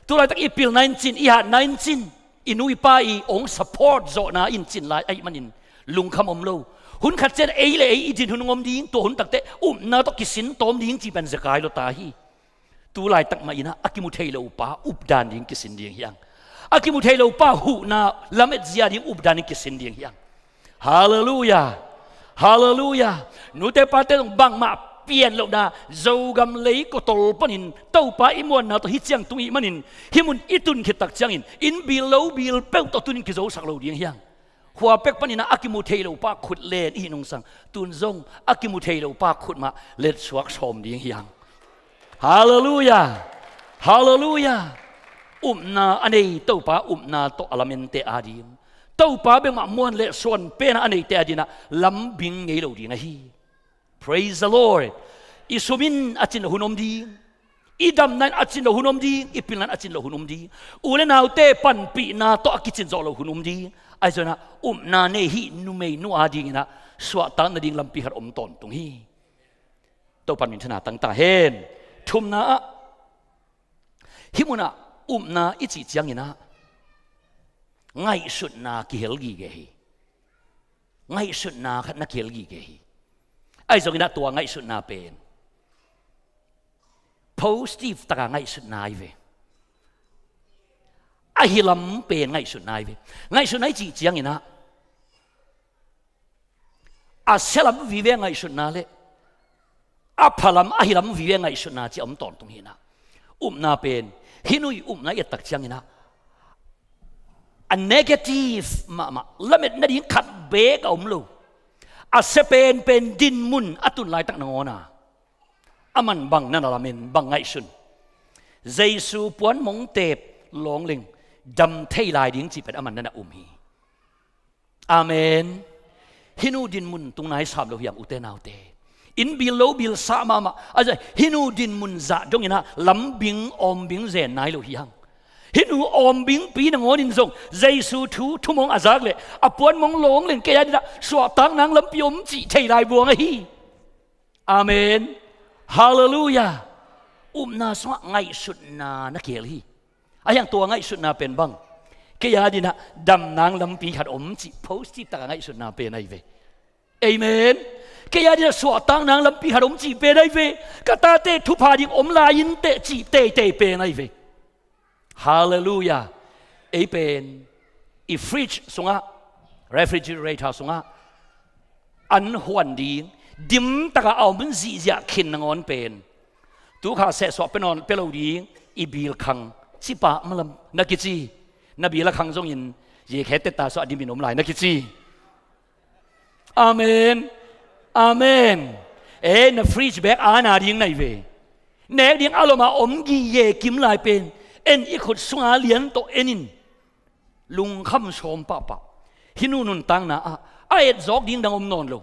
Tulaitak i pilna in cin, i hatna in cin, i nu i pa i hong support zawhna in cin lai ahih manin lungkham om lo. Hun khat cian ei le ei i din hun hong om ding, tua hun takte upna tawh kisin tawm ding ci pen zekai lo ta hi. Tulaitak mah inah a kimu thei lo pa updan ding kisin ding hiang. A kimu thei lo pa huhna lamet zia ding updan ding kisin ding hiang. Halleluia. Halleluia. Nute pate zong bangmah pian lohna Zogam lei kotol panin Topa i muanna tawh hih ciang tung ih manin hih mun i tun khit tak ciangin inn bil lo bil peuh tawh tunin kizosak lo ding hiang. Khua pek paninah a kimu thei lo pa khut len i hih nungsang tun zong a kimu thei lo pa khut mah letsuak sawm ding hiang. Halleluia. Halleluia. Upna a nei Topa upna tawh a lamente ading, Topa bengmah muan le suan pena a neite adinah lambing ngei lo ding ahi. Praise the Lord. I sum in a cin lo hun om ding, i damna in a cin lo hun om ding, i pilna in a cin lo hun om ding. U le naute panpihna tawh a kicin zawh lo hun om ding. Ahi zonginah upna nei hih numeinu adinginah suahtak nading lampi khat om tawntung hi. Topan minthana tangta hen. Thumna ah hih munah upna i cih cianginah ngaihsutna kihel gige hi. Ngaihsutna khat na kihel gige hi. Ahi zonginah tua ngaihsutna pen positive taka ngaihsutna ahi ve. Ahi lam pen ngaihsutna ahi ve. Ngaihsutna i cih cianginah a sia lam vive ngaihsutna le a pha lam, ahi lam vive ngaihsutna ci a om tawntung hinah. Upna pen hih nu i upna i et tak cianginah a negative mahmah lamet nading khat beek a om lo. A sia penpen dinmun a tun laitak nangawna a man bang na na lamen bang ngaihsun. Jesu puan mong teep lawngleng dam thei lai ding cih pen a man na na um hi. Amen. Hih nu dinmun tung nai sam lo hiang ute naute. Inn bil lo bil sah mahmah a zah hih nu dinmun zah donginah lambing awmbing zen nai lo hiang. Hih nu awmbingpi nangawnin zong Jesu thu thumong a zak le a puan mong lawngleng kei adinah suahtak nang lampi om cih thei lai buang ahi. Amen. Halleluia. Upna sungah ngaihsutna na kihel hi. A hiang tua ngaihsutna pen bang kei adinah damnang lampi khat om cih positive taka ngaihsutna pen ahi ve. Amen. Kei adinah suahtaknang lampi khat om cih pen ahi ve. Ka tate thupha ding om lai-in teh cih teitei pen ahi ve. Halleluia. Ei pen i fridge sungah, refrigerator sungah an huan ding dimtaka a om zihziah khin nangawn pen tukha sehsuah pe nawn pe lo ding i bil khang cipah malam na kici. Na bil a khang zongin zikhe teta suah dimin om lai na kici. Amen. Amen. E na fridge bag a na ding nai ve. Nek ding a lom a om gige kim lai pen, en i khut sunga lian tawh en in, lungkham sawm pahpah. Hih nu nuntakna ah a etzawk ding dang om nawn lo.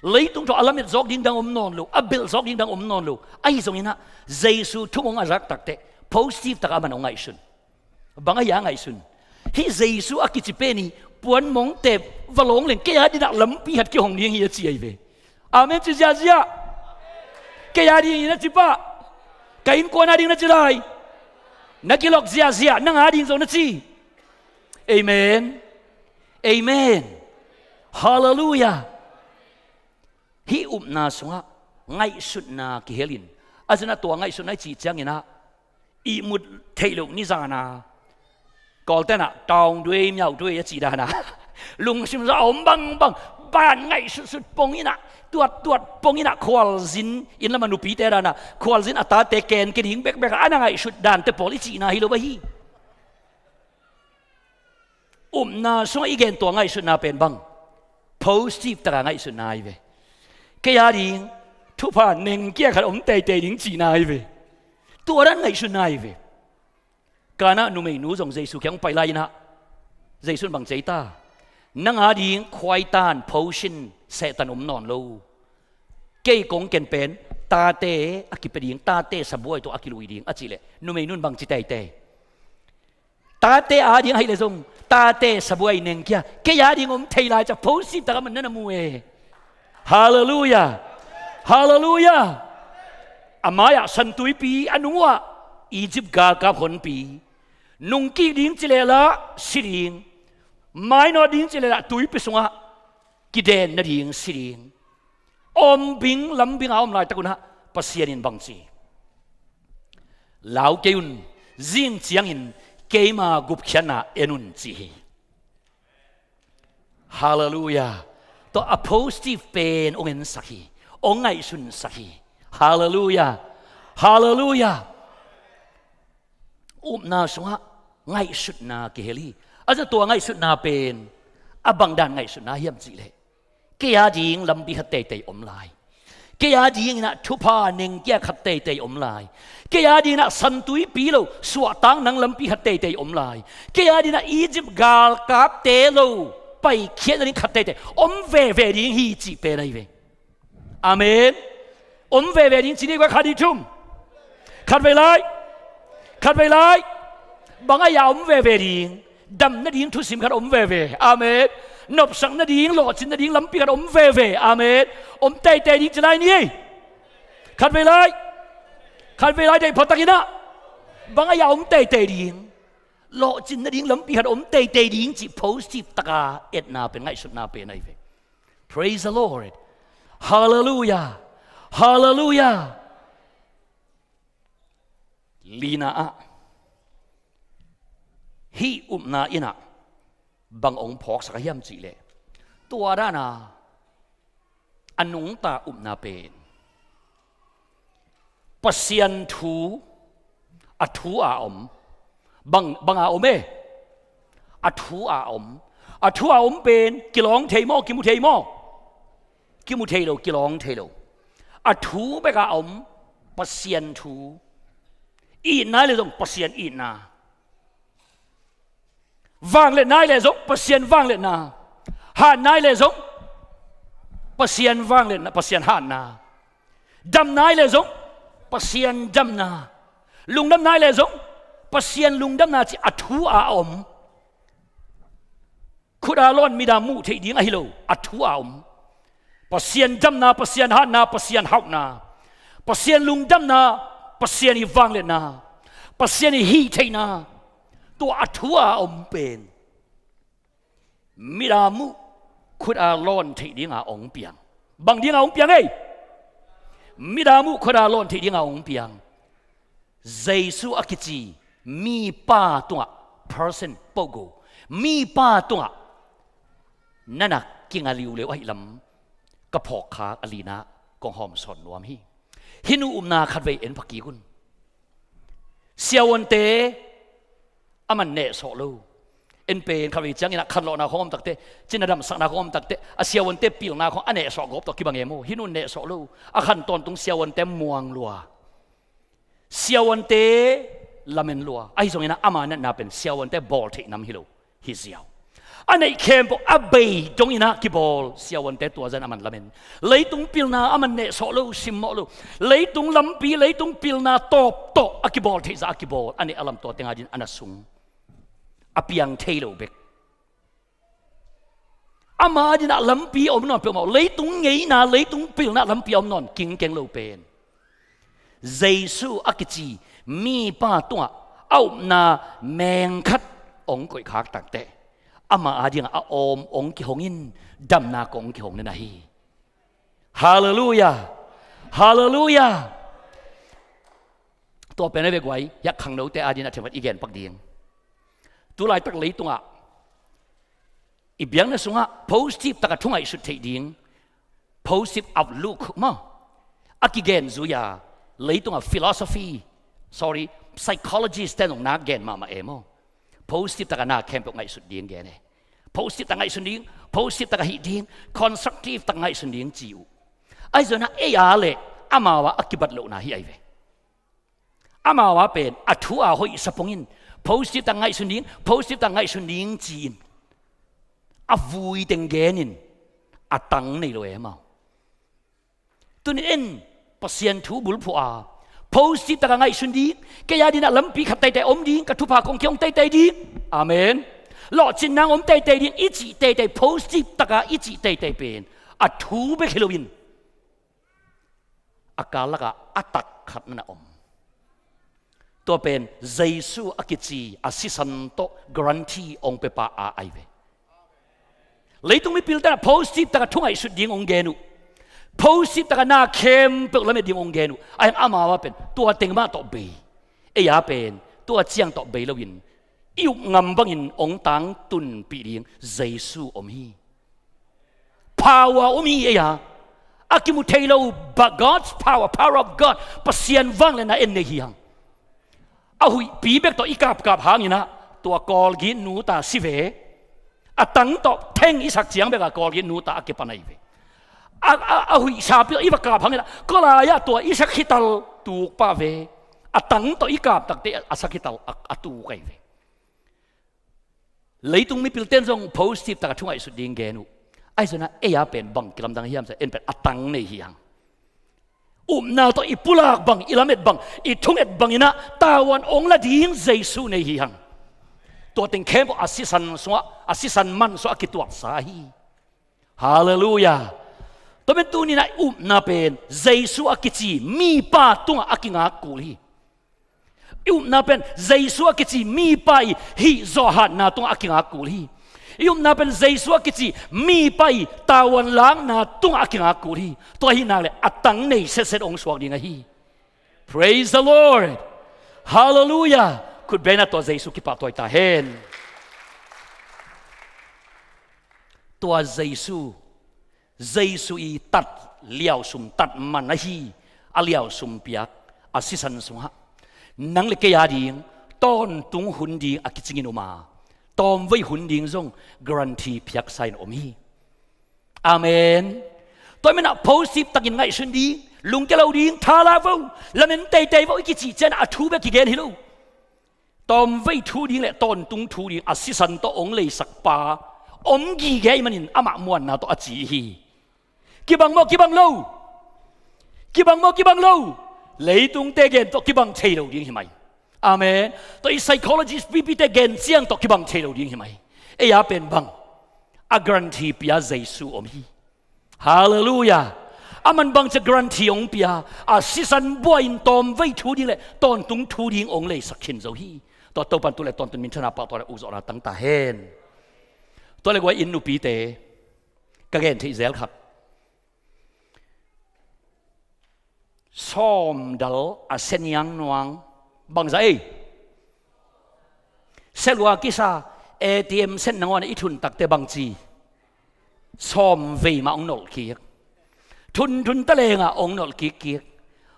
Leitung tawh a lam etzawk ding dang om nawn lo. A belhzawk ding dang om nawn lo. Ahi zongin ah Jesu thu mong a zak takteh positive takah a man hong ngaihsun. Bang ahi a ngaihsun? Hih Jesu a kici pen hi, puan mongte va lawng leng kei a dinah lampi khat kihong ding hi a ci ahi ve. Amen ci ziahziah. Kei a ding hi na ci pah. Ka innkuan a ding na ci lai. Na kilok ziahziah, nang a ding zong na ci. Amen. Amen. Halleluiah. Hih upna sungah ngaihsutna kihelin, a zin a tua ngaihsutna i cih ciangin ah ihmut theih loh nizana Kawlten ah taung duai miau duai a cih dana lungsim zah a om bangbang, ban ngaihsutsut pong inah, tuattuat pong inah, khualzin, inn lam a nupite dana khualzin a tate ken ke ding bekbek a na ngaihsut dante pawl i cihna hi lo ahi. Upna sungah i gen tua ngaihsutna pen bang? Positive taka ngaihsutna ahi ve. Kei a ding thupha nengkia khat om teitei ding cihna ahi ve. Tua dan ngaihsutna ahi ve. Kana numeinu zong Jesu kiang pai lai inah Jesu in bang ci ei ta? Nang a ding khuaitan, potion, sehtan om nawn lo. Kei kong ken pen tate a kipia ding, tate sabuai tawh a kilui ding a cih leh numeinu in bang ci teitei? Tate a ding ahih leh zong tate sabuai nengkia, kei a ding om thei lai ciah positive taka man na na mu e. Halleluiah. Halleluiah. A mai-ah San Tuipi a nung uh ah Egypt galkap honpi, nungkik ding ci leh lah si ding, mainawt ding ci leh lah tuipi sungah kiden nading si ding. Om bing lam bing a om laitak un ah Pasian in bang ci? Lau kei un, zing ciangin keima gupkhiatna en un ci hi. Halleluiah. Tua a positive pen ong ensak hi, ong ngaihsunsak hi. Halleluiah. Halleluiah. Upna sungah ngaihsutna kihel hi. A zin a tua ngaihsutna pen a bangdan ngaihsutna hiam cih leh, kei a ding lampi khat teitei om lai. Kei a ding inah thupha nengkia khat teitei om lai. Kei a ding inah San Tuipi lo suahtak nang lampi khat teitei om lai. Kei a ding inah Egypt galkapte lo paikhiat nading khat teitei om veve ding hi cih pen ahi ve. Amen. Om veve ding ci ni kua, khat, nih, thum. Khatvei lai. Khatvei lai. Bang a ia om veve ding? Dam nading thusim khat om veve. Amen. Nopsak nading, lawhcin nading lampi khat om veve. Amen. Om teitei ding ci lai ni. Khatvei lai. Khatvei lai deih phawtakin ah. Bang a ia om teitei ding? Lawhcin nading lampi khat om teitei ding cih positive taka etna pen, ngaihsutna pen ahi ve. Praise the Lord. Halleluiah. Halleluiah. Lina ah hih upna inah bang ong phawksak a hiam cih leh, tua dana a nungta upna pen Pasian thu, a thu a om. Bang, bang a om e? A thu a om. A thu a om pen kilawng thei maw, kimu thei maw? Kimu thei lo, kilawng thei lo. A thu bek a om. Pasian thu. Itna le zong Pasian itna. Vangliatna i leh zong Pasian vangliatna, hatna i leh zong Pasian vangliatna, Pasian hatna, damna i leh zong Pasian damna, lungdamna i leh zong Pasian lungdamna cih a thu a om. Khut a lawn, mit a muh theih ding ahi lo, a thu a om. Pasian damna, Pasian hatna, Pasian hauhna, Pasian lungdamna, Pasian i vangliatna, Pasian i hih theihna, tua a thu a om pen mit a muh, khut a lawn theih dinga ong piang. Bang dinga ong piang ei? Mit a muh, khut a lawn theih dinga ong piang. Jesu a kici mipa tungah, person, pogo, mipa tungah na na kinga liuleu ahih lam ka phawkkhak a lina kong hawm sawn nuam hi. Hih nu upna khatvei en phakik un. Siavuante a man nehsawh lo. En pen khatvei ciangin a khanlawhna khong om takte, cina damsakna khong om takte, a siavuante pilna khong a nehsawh gawp tawh kibang e maw? Hih nu nehsawh lo. A khan tawntung siavuante muang lua. Siavuante lamen lua. Ahi zongin ah ama natna pen siavuante bawl theih nam hi lo hi ziau. A neih khempeuh a bei dongin ah kibawl siavuante tua zan a man lamen. Leitung pilna a man nehsawh lo, simmawh lo. Leitung lampi, leitung pilna tawp tawh a kibawl theih zah a kibawl. A neih a lam tua teng adin a na sung a piang thei lo bek. Ama dinah lampi a om nawn peuhmah, leitung ngeina, leitung pilna lampi a om nawn kingkeng lo pen Jesu a kici mipa tungah a upna mengkhat hong koihkhak takteh ama adingah a awm hong kihong in damna kong hong kihong na hi. Halleluiah. Halleluiah. Tua pen a vek uai hiah khangnote adin a themkhat i gen pak ding. Tulaitak leitungah i biakna sungah positive taka thu ngaihsut theih ding, positive outlook maw, a kigen zui-a leitungah philosophy, sorry, psychologist ten zong nak gen mahmah e maw. Positive taka na khempeuh ngaihsut ding gen e. Positive taka ngaihsun ding, positive taka hih ding, constructive taka ngaihsun ding ci uh. Ahi zongin ah ei a le amau a a kibat lohna hi ai ve. Amau a pen a thu a hoih sapongin positive taka ngaihsun ding, positive taka ngaihsun ding ci-in a vui teng genin a tang nei lo e amau. Tunin en Pasian thu bulphuh a positive taka ngaihsun ding, kei a dinah lampi khat teitei om ding, ka thupha kong kihong teitei ding. Amen. Lawhcinna om teitei ding i cih teitei, positive taka i cih teitei pen a thu bek hi loin a kal lakah a tak khat na om. Tua pen Jesu a kici a sisan tawh guarantee hong pepa a ai ve. Leitung mipil tenah positive taka thu ngaihsut ding hong gen uh. Positive taka na khempeuh lamet ding hong gen uh. Ahi hang amau a pen tua teng mah tawh bei. Ei a pen tua ciang tawh bei loin i up ngam bangin hong tangtunpih ding Jesu om hi. Power om hi ei a. A kimu thei lo, but God's power, power of God, Pasian vangliatna en nei hi hang. A huihpi bek tawh i kapkap hanginah tua Kawlgin nuta si ve. A tang tawh theng i sak ciang bek a Kawlgin nuta a kipan ahi ve. A, a, a huihsapi tawh i va kap hanginah kawlai-ah tua i sak khital tuk pah ve. A tang tawh i kap takte a sak khital a, a tuk ahi ve. Leitung mipil ten zong positive taka thu ngaihsut ding gen uh. Ahi zongin ah ei a pen bang kilamdang hiam sa, en pen a tang nei hi hang. Upna tawh i pulak bang, i lamet bang, i thunget banginah tavuan hong la ding Jesu nei hi hang. Tua teng khempeuh a sisan sungah, a sisan man sungah a kituaksa hi. Halleluiah. Tua pen tuninah i upna pen Jesu a kici mipa tungah a kingak kul hi. I upna pen Jesu a kici mipa i hih zawhhatna tungah a kingak kul hi. I upna pen Jesu a kici mipa i tavuan lakna tungah a kingak kul hi. Tua ahih nak leh a tang nei setset hong suak ding ahi. Praise the Lord. Halleluiah. Khutbetna tua Jesu kipahtawi ta hen. Tua Jesu, Jesu i tat liausum, tat man ahi a liausum piak a sisan sungah nang le kei a ding tawntung hun ding a kicingin um a, tawmvei hun ding zong guarantee piaksa in om hi. Amen. Tua menah positive takin ngaihsun ding, lungkia lo ding, tha la vo, lamen teitei vo i kicih cianah a thu bek kigen hi lo. Tawmvei thu ding le tawntung thu ding a sisan tawh hong leisakpa om gige ahih manin amah muanna tawh a ci hi. Kibang maw, kibang lo? Kibang maw, kibang lo? Leitungte gen tawh kibang thei lo ding hi mai. Amen. Tua i psychologist pipite gen ciang tawh kibang thei lo ding hi mai. Ei a pen bang a guarantee pia Jesu om hi. Halleluiah. A man bang cia guarantee hong pia, a sisan buai-in tawmvei thu ding le tawntung thu ding hong leisak khin zo hi. Tua Topan tu le tawntun minthana pahtawi le ukzawhna tang ta hen. Tua le guai inn nupite ka gen theih zel khat. Sawmdal a seniang nuang bangza ei. Selua kisa A T M sen nangawn i thun takte bangci. Sawmvei mah hong nolh kik. Thunthun talengah hong nolh kikkik.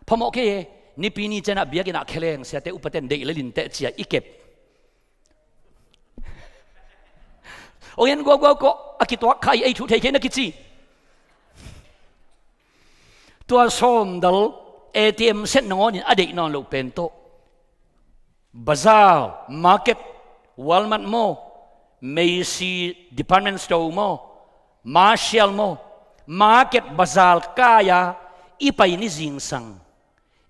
Phamawh kei e, nipi ni cianah biakinnah kheleng siate upaten deih le linteh cia i kep. Hong en guauguau kawh, a kituak kha i ei thu thei kei na kici. Tua sawmdal A T M set nangawn in a deih nawn loh pen tawh, bazar, market, Walmart maw, Macy department store maw, Marshall maw, market, bazar kai-a i pai ni zingsang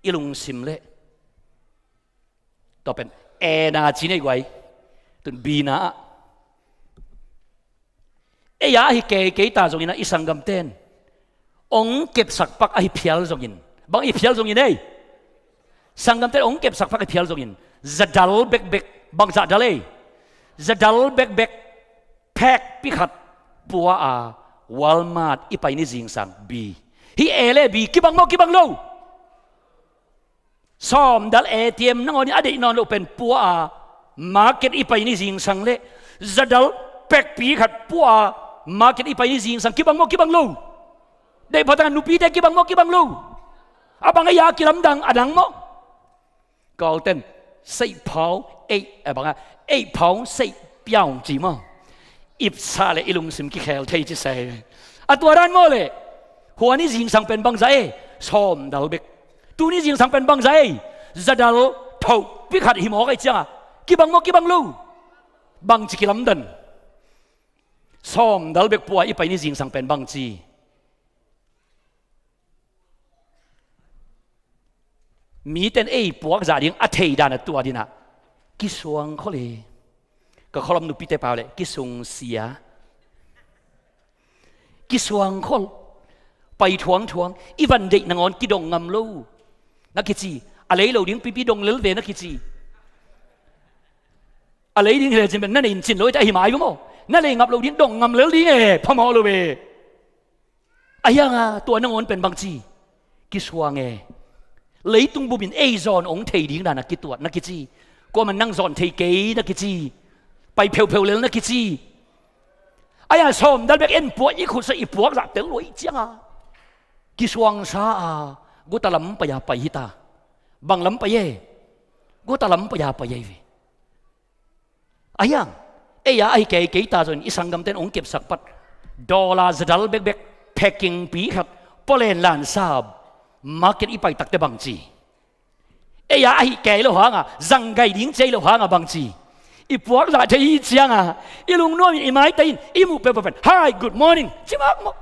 i lungsim leh, tua pen A-na ci nei guai. Tun B-na ah, ei-a ahi kei, kei ta zongin ah, i sanggamten ong kepsak pak ahi phial zongin, bang ahi phial zongin ei, sanggamten ong kepsak pak ahi phial zongin, za dal bekbek, bang zah dal ei, za dal bekbek, phekpi khat pua-a Walmart i pai ni zingsang, B. Hih A le B kibang maw, kibang lo? Sawm dal A T M nangawn in a deih nawn loh pen pua-a market i pai ni zingsang leh, za dal phekpi khat pua-a market i pai ni zingsang, kibang maw, kibang lo? Deih phatang a nupite kibang maw, kibang lo? A bang ei-a kilamdang a dang maw? Kawlten, seih phau, ei, a bang a, ei phau seih piaung ci maw? Ipsa le i lungsim kikhel thei ci se. A tua dan maw leh? Hua ni zingsang pen bang zah ei? Sawm dal bek. Tu ni zingsang pen bang zah ei? Za dal thohpi khat hi mawk ei cianga, kibang maw, kibang lo? Bangci kilamdan? Sawm dal bek pua-a i pai ni zingsang pen bangci? Miten ei puak zah ding a thei dan a tua dinah, kisuang khol e. Ka khualam nupite pau leh kisungsia. Kisuang khol. Pai thuangthuang. I van deih nangawn kidong ngam lo na kici. A lei lo ding pipi dong lel ve na kici. A lei ding hi lecin pen na nei in cin lo, i ta ahi mai ve maw? Na lei ngap lo ding, dong ngam lel ding e, phamawh lo ve. A hianga tua nangawn pen bangci? Kisuang e. Leitung bup in ei zawn ong thei ding dan a kituat na kici. Kuaman nang zawn thei kei na kici. Pai pheupheu lel na kici. A hianga sawm dal bek en pua, i khutsa i puak zah tel luai cianga, kisuangsa a guta lam pai-a pai hita. Bang lam pai e? Guta lam pai-a pai ei ve. A hiang, ei-a ahi kei, kei ta zongin i sanggamten ong kepsak pat, dollar za dal bekbek, packing pi khat, pualen lansa, market i pai takte bangci? Ei-a ahi kei lo hanga, zang gai ding ci ei lo hanga bangci? I puak zah thei hi cianga, i lungnuam in, i maite in i muh peuhpeuh pen, "Hi, good morning," ci mahmah.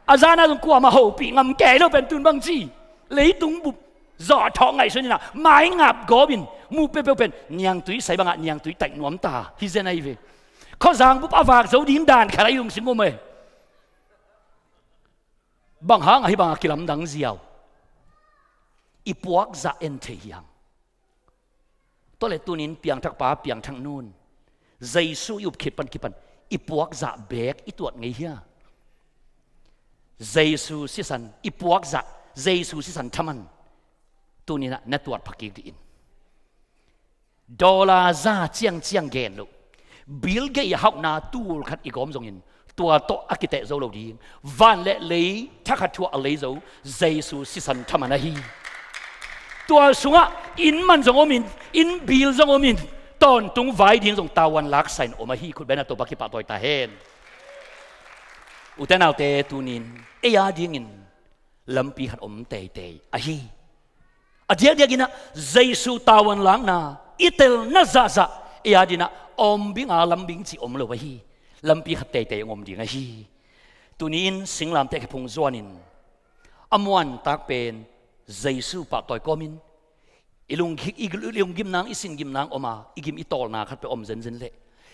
A zana zong kuamah hopih ngam kei lo pen tun bangci? Leitung bup zawhthawh ngaihsun inah, mai ngap gawpin, muh peuhpeuh pen niangtui sai bangah niangtui taih nuam ta hi zen ahi ve. Khuazang bup a vak zo ding dan khat a i lungsim om e. Bang hang ahi bangah kilamdang ziau? I puak zah en thei hiang. Tua le tunin piangthakpa, piangthaknu in, Jesu i up khit pan kipan i puak zah beek i tuat ngei hia? Jesu sisan i puak zah, Jesu sisan thaman tuninah na tuat phakik dih in. Dollar za ciangciang gen loh, Bill Gates a hauhna tul khat i gawm zongin tua tawh a kiteh zo lo ding. Van le lei thakhat thuah a lei zo Jesu sisan thaman ahi. Tua sungah inn man zong omin, inn bil zong omin, tawntung vai ding zong tavuan laksa in om ahi. Khutbena Topa kipahtawi ta hen. Ute naute, tunin ei a dingin lampi khat om teitei ahi. A diakdiakinah Jesu tavuan lakna i telna zahzah ei a dinah a om binga lambing cih om lo ahi. Lampi khat teitei a om ding ahi. Tuni-in singlamteh khephung zuanin a muantak pen Jesu pahtawi kawmin i lungki-, i lunggim nang, i sin gim nang om a, i gim i tawlna khat peuh a om zenzen leh,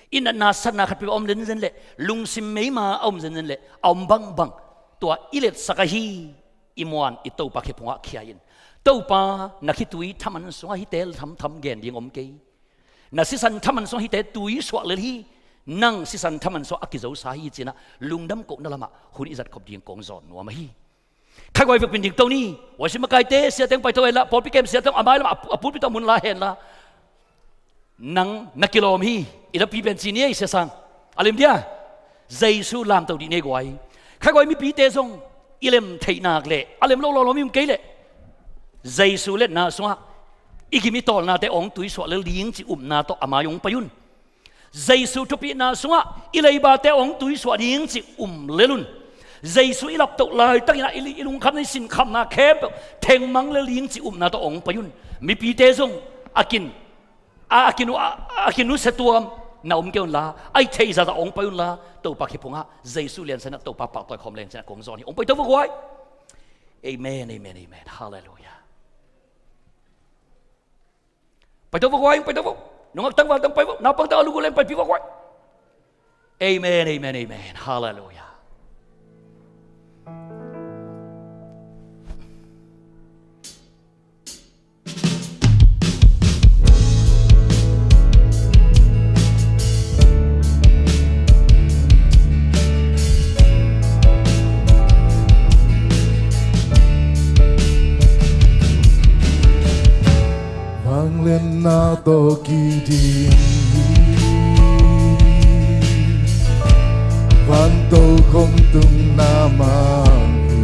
i natna satna khat peuh a om zenzen leh, lungsim meima a om zenzen leh, a om bangbang, tua i letsak ahi. I muan i Topa khephungah khia in, Topa, na khitui thaman sungah hihte thamtham gen ding om kei. Na sisan thaman sungah hihte tui suah lel hi. Nang sisan thaman sungah a kizosa hi cinah lungdam kohna lamah hun i zatkhop ding kong zawn nuam ahi. Khaiguai vekpin dingto ni. Worship makaite, siateng paito henla, pawlpi kem siateng a mai lamah a pu-, a pulpit tawh mun la henla, nang na kilawm hi. I lapi pen ci ni ei, siasang. A lim dia? Jesu lamto dih nei guai. Khaiguai mipite zong i lem theih nak leh a lem lo lawlawm i um kei leh, Jesu letna sungah i gim i tawlnate awng tui suah lel ding cih upna tawh a mai ong pai un. Jesu thupihna sungah i leibate awng tui suah ding cih um lel un. Jesu i laptoh laitakin ah i, i lungkhamna, i sinkhamna khempeuh thengmang le lingci upna tawh hong pai un. Mipite zong a kin, a, a kin, a, a kin nusia tuam na om kei unla, a i theih zahzah hong pai unla, Topa khe phungah Jesu liansanah Topa pahtawi khawm liansanah kong zawn hi. Hong pai to vua guai. Amen, amen, amen. Halleluiah. Pai to vua guai, pai to vua. Nungak tang, val tang pai vua. Naupang tang a lugu lem paipih vua guai. Amen, amen, amen. Halleluiah. Vangliatna tawh kidim hi. Vantokhom tungah na mang hi.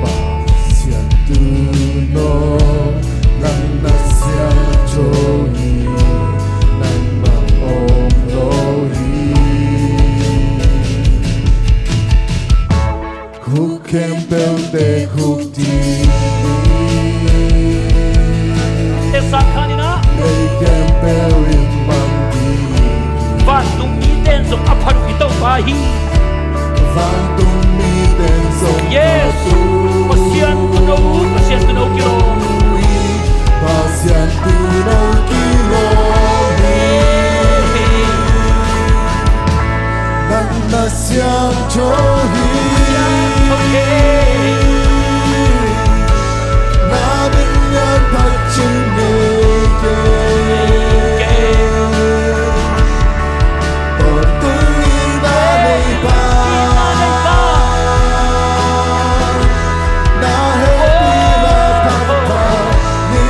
Pasian tuuno, nang na siangtho hi. Nang bang om lo hi. Khuk khempeuhte khuk ding hi. Teksa khan in ah, lei khempeuh in mang ding hi. Vantung mite in zong a phat uh i Topa hi. Vantung mite in zong, yes, a phat uh. Pasian tuuno, Pasian tuuno kilawm hi. Pasian tuuno kilawm hi. Nang na siangtho hi. Na min lian phat cing ngei kei. Tawntung i na nei pa, na hehpihna phat phat hi.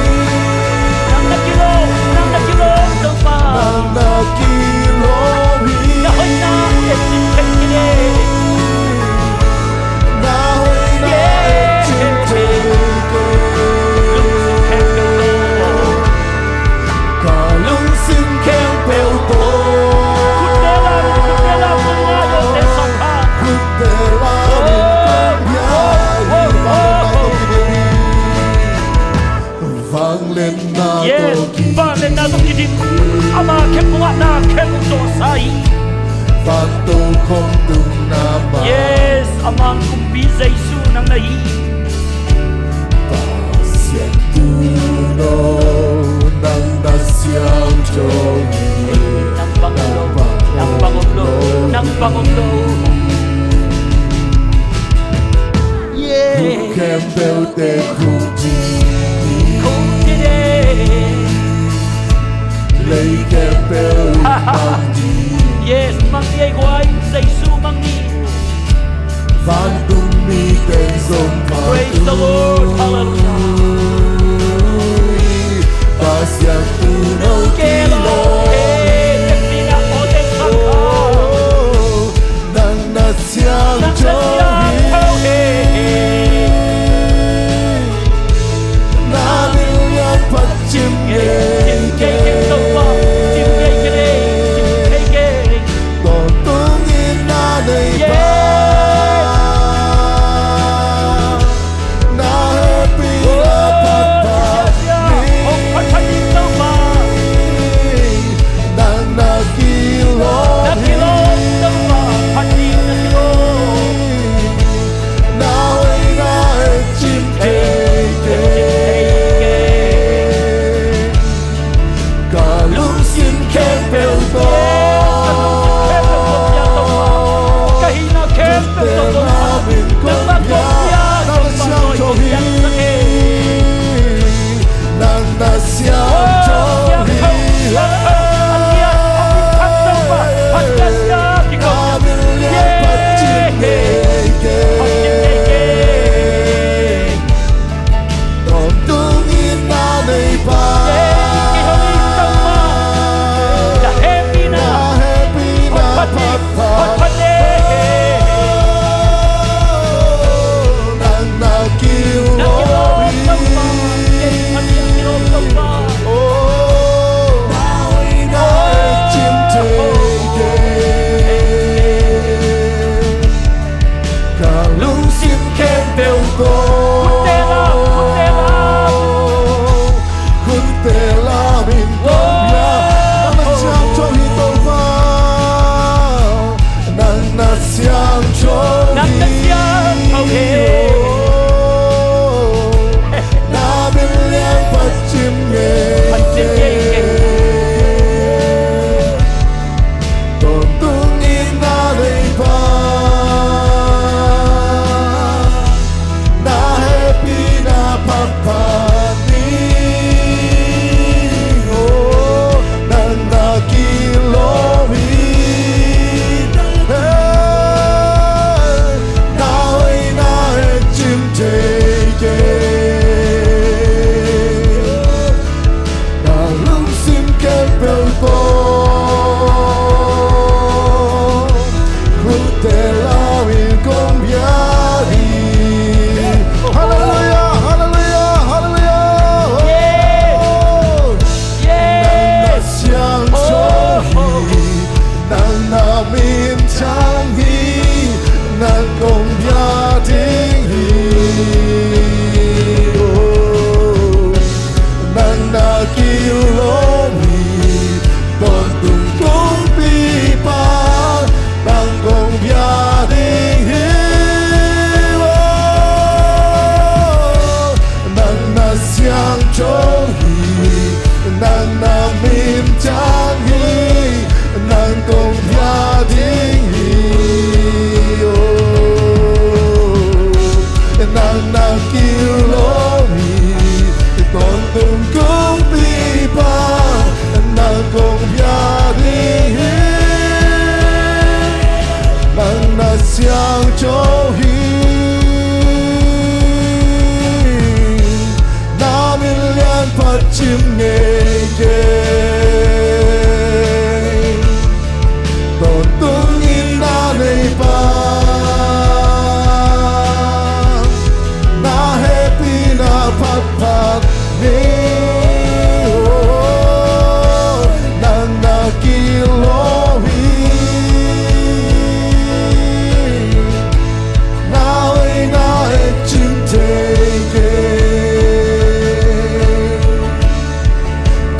Nang na kilawm, nang na kilawm, Topa. Nang na kilawm hi. Na hoihna et cin thei kei. Na hoihna et cin thei kei. Ka lungsim khempeuh tawh. Khutte lam, khutte lam, khutte lam, khutte lam. Khutte lam, khutte lam. Vangliatna, yes, vangliatna tawh kidim. Ama khe phungah na khe phung tawh sa hi. Vantokhom tungah na mang. Yes, a mang kumpi Jesu nang na hi. Pasian tuuno, nang na siangtho hi. Nang bang om lo, nang bang om lo, nang bang om lo. Yeah. Khempeuhte khuk ding hi. Khuk ding hi. Lei khempeuh in mang ding hi. Yes, mang ni ei guai, Jesu mang ni. Vantung mite in zong mang Cho hi, nang na min ciang hi, nang kong bia ding hi. Oh, nang na kilawm hi, tawntung kumpipa, nang kong bia ding hi. Nang na siangtho hi, na min lian phat cim ngei kei. Tawntung in na nei pa, na hehpihna phatphat ni. Oh, nang na kilawm hi, na hoihna et cim thei kei.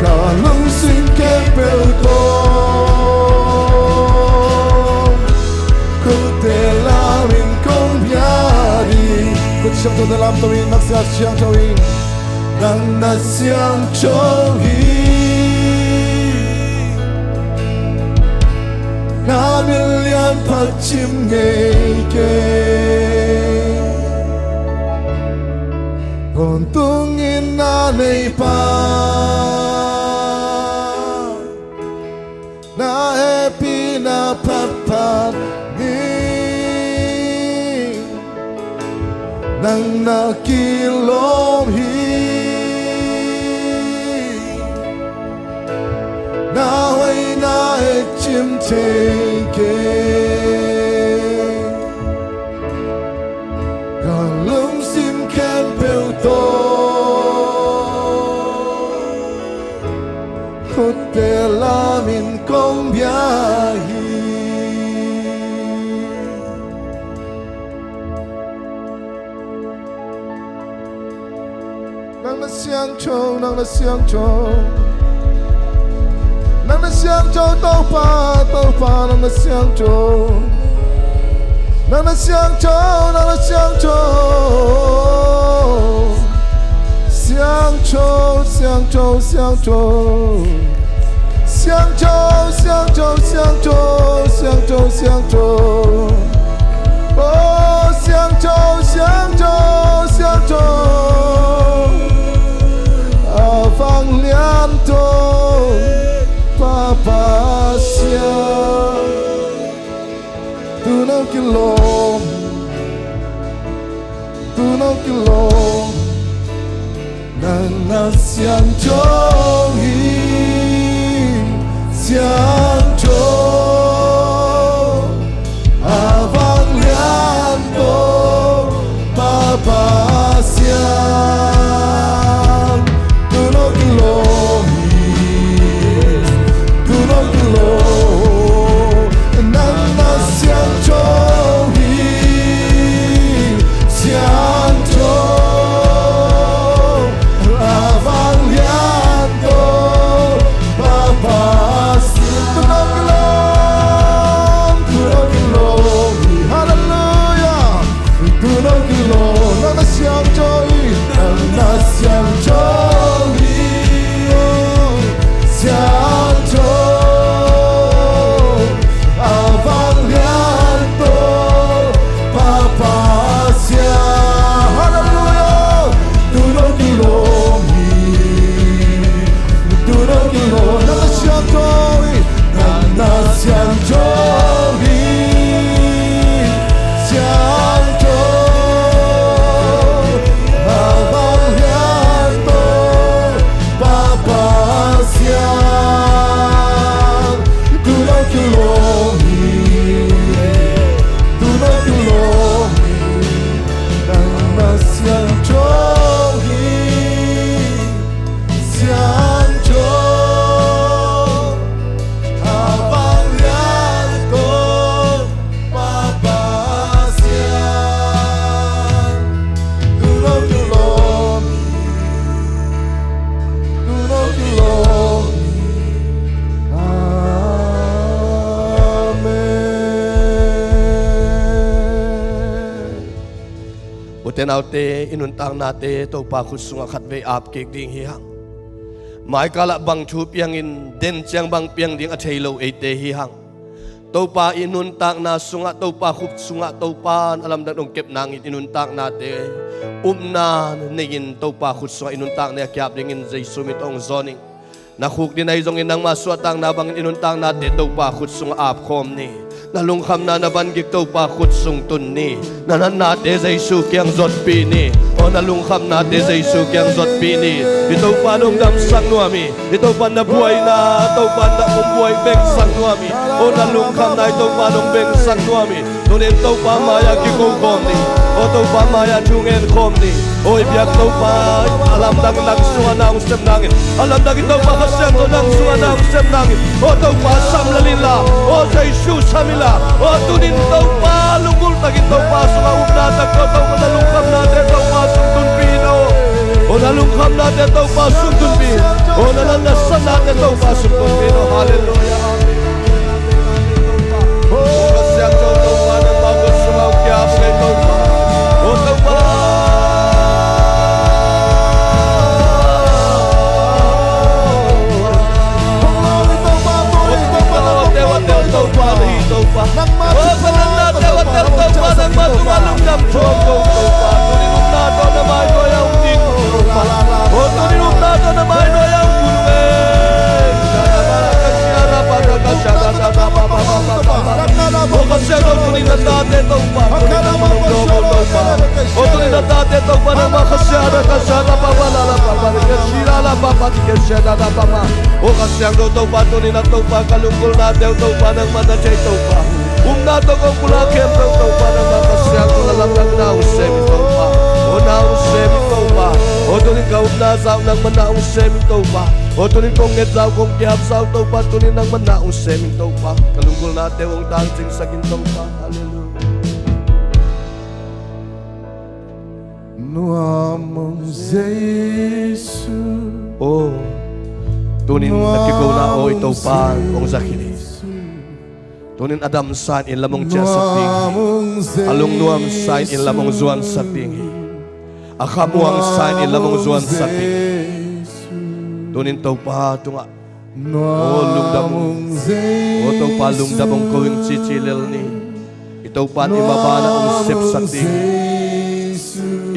Ka lungsim khempeuh tawh, kote lam in kong bia ding. Khut siangthote lamto in, na siangtho hi. Nang na siangtho hi, na min lian phat cim ngei kei. Tawntung in na nei pa, na hehpihna phatphat ni. Nang na kilawm hi, na hoihna et cim thei kei. Ka lungsim khempeuh tawh, kote lam in kong bia hi. Nang na siangtho, nang na siangtho. Nang na siangtho, Topa, Topa, nang na siangtho. Nang na siangtho, nang na siangtho. Siangtho, siangtho, siangtho. Siangtho, siangtho, siangtho, siangtho, siangtho. Oh, siangtho, siangtho, siangtho. A vanglian tawh, Pa Pasian. Tu'n hong kilawm, tu'n hong kilawm. Nang na siangtho hi, siangtho. A vanglian tawh, Pa Pasian. Tu'n hong kilawm hi, tu'n hong kilawm. Nang na siangtho hi, siangtho. A vanglian tawh, Pa Pasian. Naute, i nuntaknate Topa khut sungah khatvei ap kik ding hi hang. Maikalah bang thu piangin den ciang bang piang ding a thei lo eite hi hang. Topa i nuntakna sungah, Topa khut sungah, Topa na lamdang dong kep nangin i nuntaknate upna neiin Topa khut sungah i nuntakna a kiap dingin Jesu min tawh hong zawning. Na khuk din ahi zongin nangma suahtakna bangin i nuntaknate Topa khut sungah apkhawm ni. Na lungkhamna na vangik Topa khut sung tun ni. Na natnate Jesu kiang zotpih ni. Aw, na lungkhamnate Jesu kiang zotpih ni. I Topa nong damsak nuam hi. I Topa na buaina, Topa na hong buai bengsak nuam hi. Aw, na lungkhamna i Topa nong bengsak nuam hi. Tunin Topa mai-ah kiko khawm ni. Aw, Topa mai-ah thu ngen khawm ni. Aw, i biak Topa, a lamdang nang sungah na hong sem nangin, a lamdang i Topa Kha Siangtho nang sungah na hong sem nangin, aw, Topa sam lel inla. Aw, Jesu sam inla. Aw, tunin Topa lunggulh takin Topa sungah upna tak tawh, Topa na lungkhamnate Topa sung tunpih in aw. Aw, na lungkhamnate Topa sung tunpih in. Aw, na natna sanate Topa sung tunpih in aw. Halleluiah. Amen. Aw, Kha Siangtho Topa, nangmah khut sungah hong kiap ung ei Topa. Aw Topa. Aw Topa, aw Topa, aw Topa, aw Topa, aw Topa. Aw Topa, nangmah tungah lungdam thuak ko Topa. Tuni nunna tawh na mai nuai-ah hong ding Topa. Aw tuni nunna tawh na mai nuai-ah hong ding ei. Aw Kha Siangtho, tuni na tate Topa, tuni na tate Topa, nangmah Kha Siangtho, Kha Siangtho, Papa, la, la, Papa, ni ke si, la, la, Papa, ni ke si, la, la, Papa. Aw Kha Siangtho Topa, tuni na Topa, ka lunggulhnate uh Topa, nangmah na thei Topa. Upna tawh kong pulak khempeuh Topa, nangmah Kha Siangtho na lamdang na hong sem in Topa. Aw na hong sem in Topa. Aw tuni ka upna zah uh nangmah na hong sem in Topa. Aw tuni kong nget zah uh, kong kiap zah uh Topa, tuni nangmah na hong sem in Topa. Ka lunggulhnate uh hong tangcingsak in Topa. Halleluiah. Nuam ung Jesu. Aw tunin na kikona aw i Topa hong za khin hi. Tunin a damsa in inn lam hong ciahsak ding hi. A lungnuamsa in inn lam hong zuansak ding hi. A khamuangsa in inn lam hong zuansak ding hi. Tunin Topa tungah aw lungdam ung. Aw Topa, lungdam ung ko ing, cici lel ni. I Topa in i mabanah hong sepsak ding hi.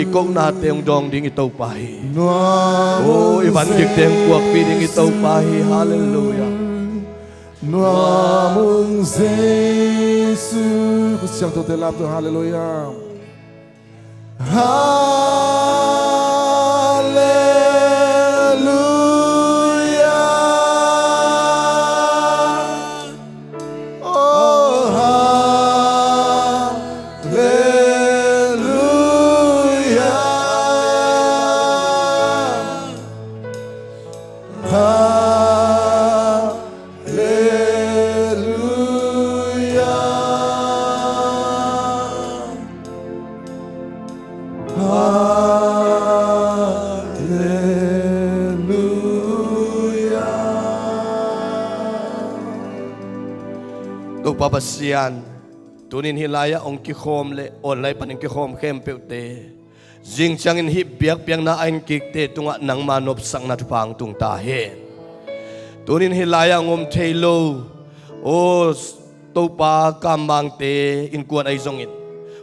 I kohnate hong dawng ding i Topa hi. Aw i vangikte hong puakpih ding i Topa hi. Halleluiah. Nuam ung Jesu. Kha Siangthote lamto. Halleluiah. Halleluiah. Oh, halleluiah. Halleluiah. Halleluiah. Topa Pasian, tunin hih lai-ah hong kikhawm le online panin kikhawm khempeuhte, zing ciangin hih biakpiakna a en kikte tungah nangma nopsakna thupha hong tung ta hen. Tunin hih lai-ah hong om thei lo, aw Topa, Kammangte innkuan ahi zongin,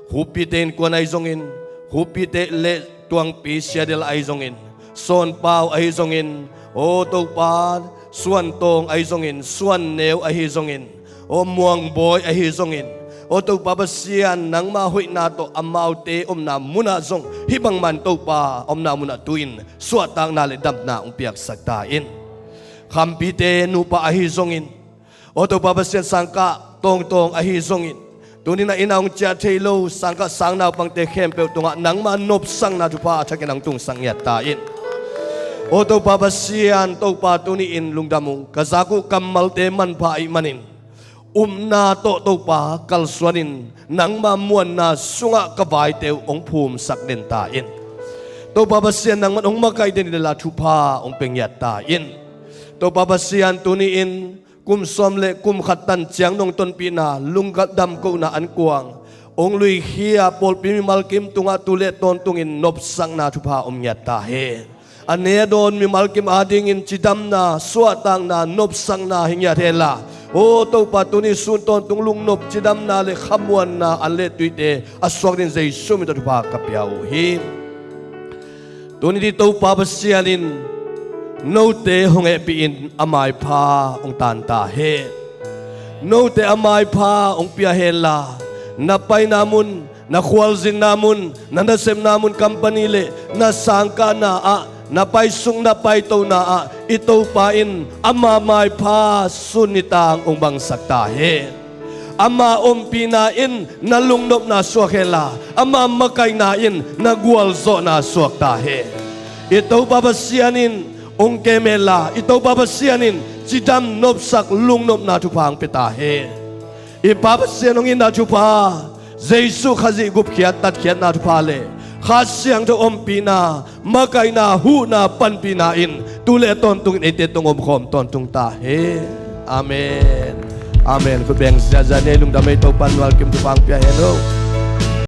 Khuppite innkuan ahi zongin, Khuppite le Tuangpi Siadel ahi zongin, Sawnpau ahi zongin, aw Topa, Suantawng ahi zongin, Suanneu ahi zongin, aw Muangbawi ahi zongin, aw Topa Pasian, nangma hoihna tawh amaute omna munah zong hih bangmah in Topa omna munah tu-in suahtakna le damna hong piaksak ta in. Khampite nupa ahi zongin, aw Topa Pasian, sangkah Tawngtawng ahi zongin, tunin a inn-ah hong ciah thei lo sangkah sangnaupangte khempeuh tungah nangma nopsakna thupha a thakin hong tungsak ngiat ta in. Aw Topa Pasian, Topa tuni-in lungdam ung. Ka zak uh kammalte manpha ahih manin upna tawh Topa kalsuanin nangma muanna sungah ka vaite uh hong phumsak den ta in. Topa Pasian, nangman hong makaih den in la thupha hong pia ngiat ta in. Topa Pasian, tuni-in kum sawm le kum khat tan ciang nong tonpihna lungdam kohna ankuang Ong luikhia pawlpi mimalkim tungah tu le tawntungin nopsakna thupha om ngiat ta hen. A ne a dawn mimalkim adingin cidamna, suahtakna, nopsakna hi ngiat henla, aw Topa, tuni sun tawntung lungnop, cidamna le khamuanna an le tuite a suak dingin Jesu min tawh thupha ka pia uh hi. Tuni-in Topa Pasian in note hong hehpih in a maipha hong taan ta hen. Note a maipha hong pia henla, na paina mun, na khualzinna mun, na nasepna mun, company le na sangkahna ah, na paisuk na paitona ah i Topa in ama maipha sun nitang hong bangsak ta hen. Ama ompihna in na lungnopna suak henla, ama makaihna in na gualzawhna suak ta hen. I Topa Pasian in hong kem henla, i Topa Pasian in cidam, nopsak, lungnopna thupha hong pia ta hen. I Pa Pasian hong itna thupha, Jesu Khazih gupkhiat tatkhiatna thupha le Kha Siangtho ompihna, makaihna, huhna, panpihna in tu le tawntungin eite tung omkhawm tawntung ta hen. Amen. Amen. Khut beng ziazia ni ei, lungdam ei, Topa'n mimalkim thupha hong pia hen aw.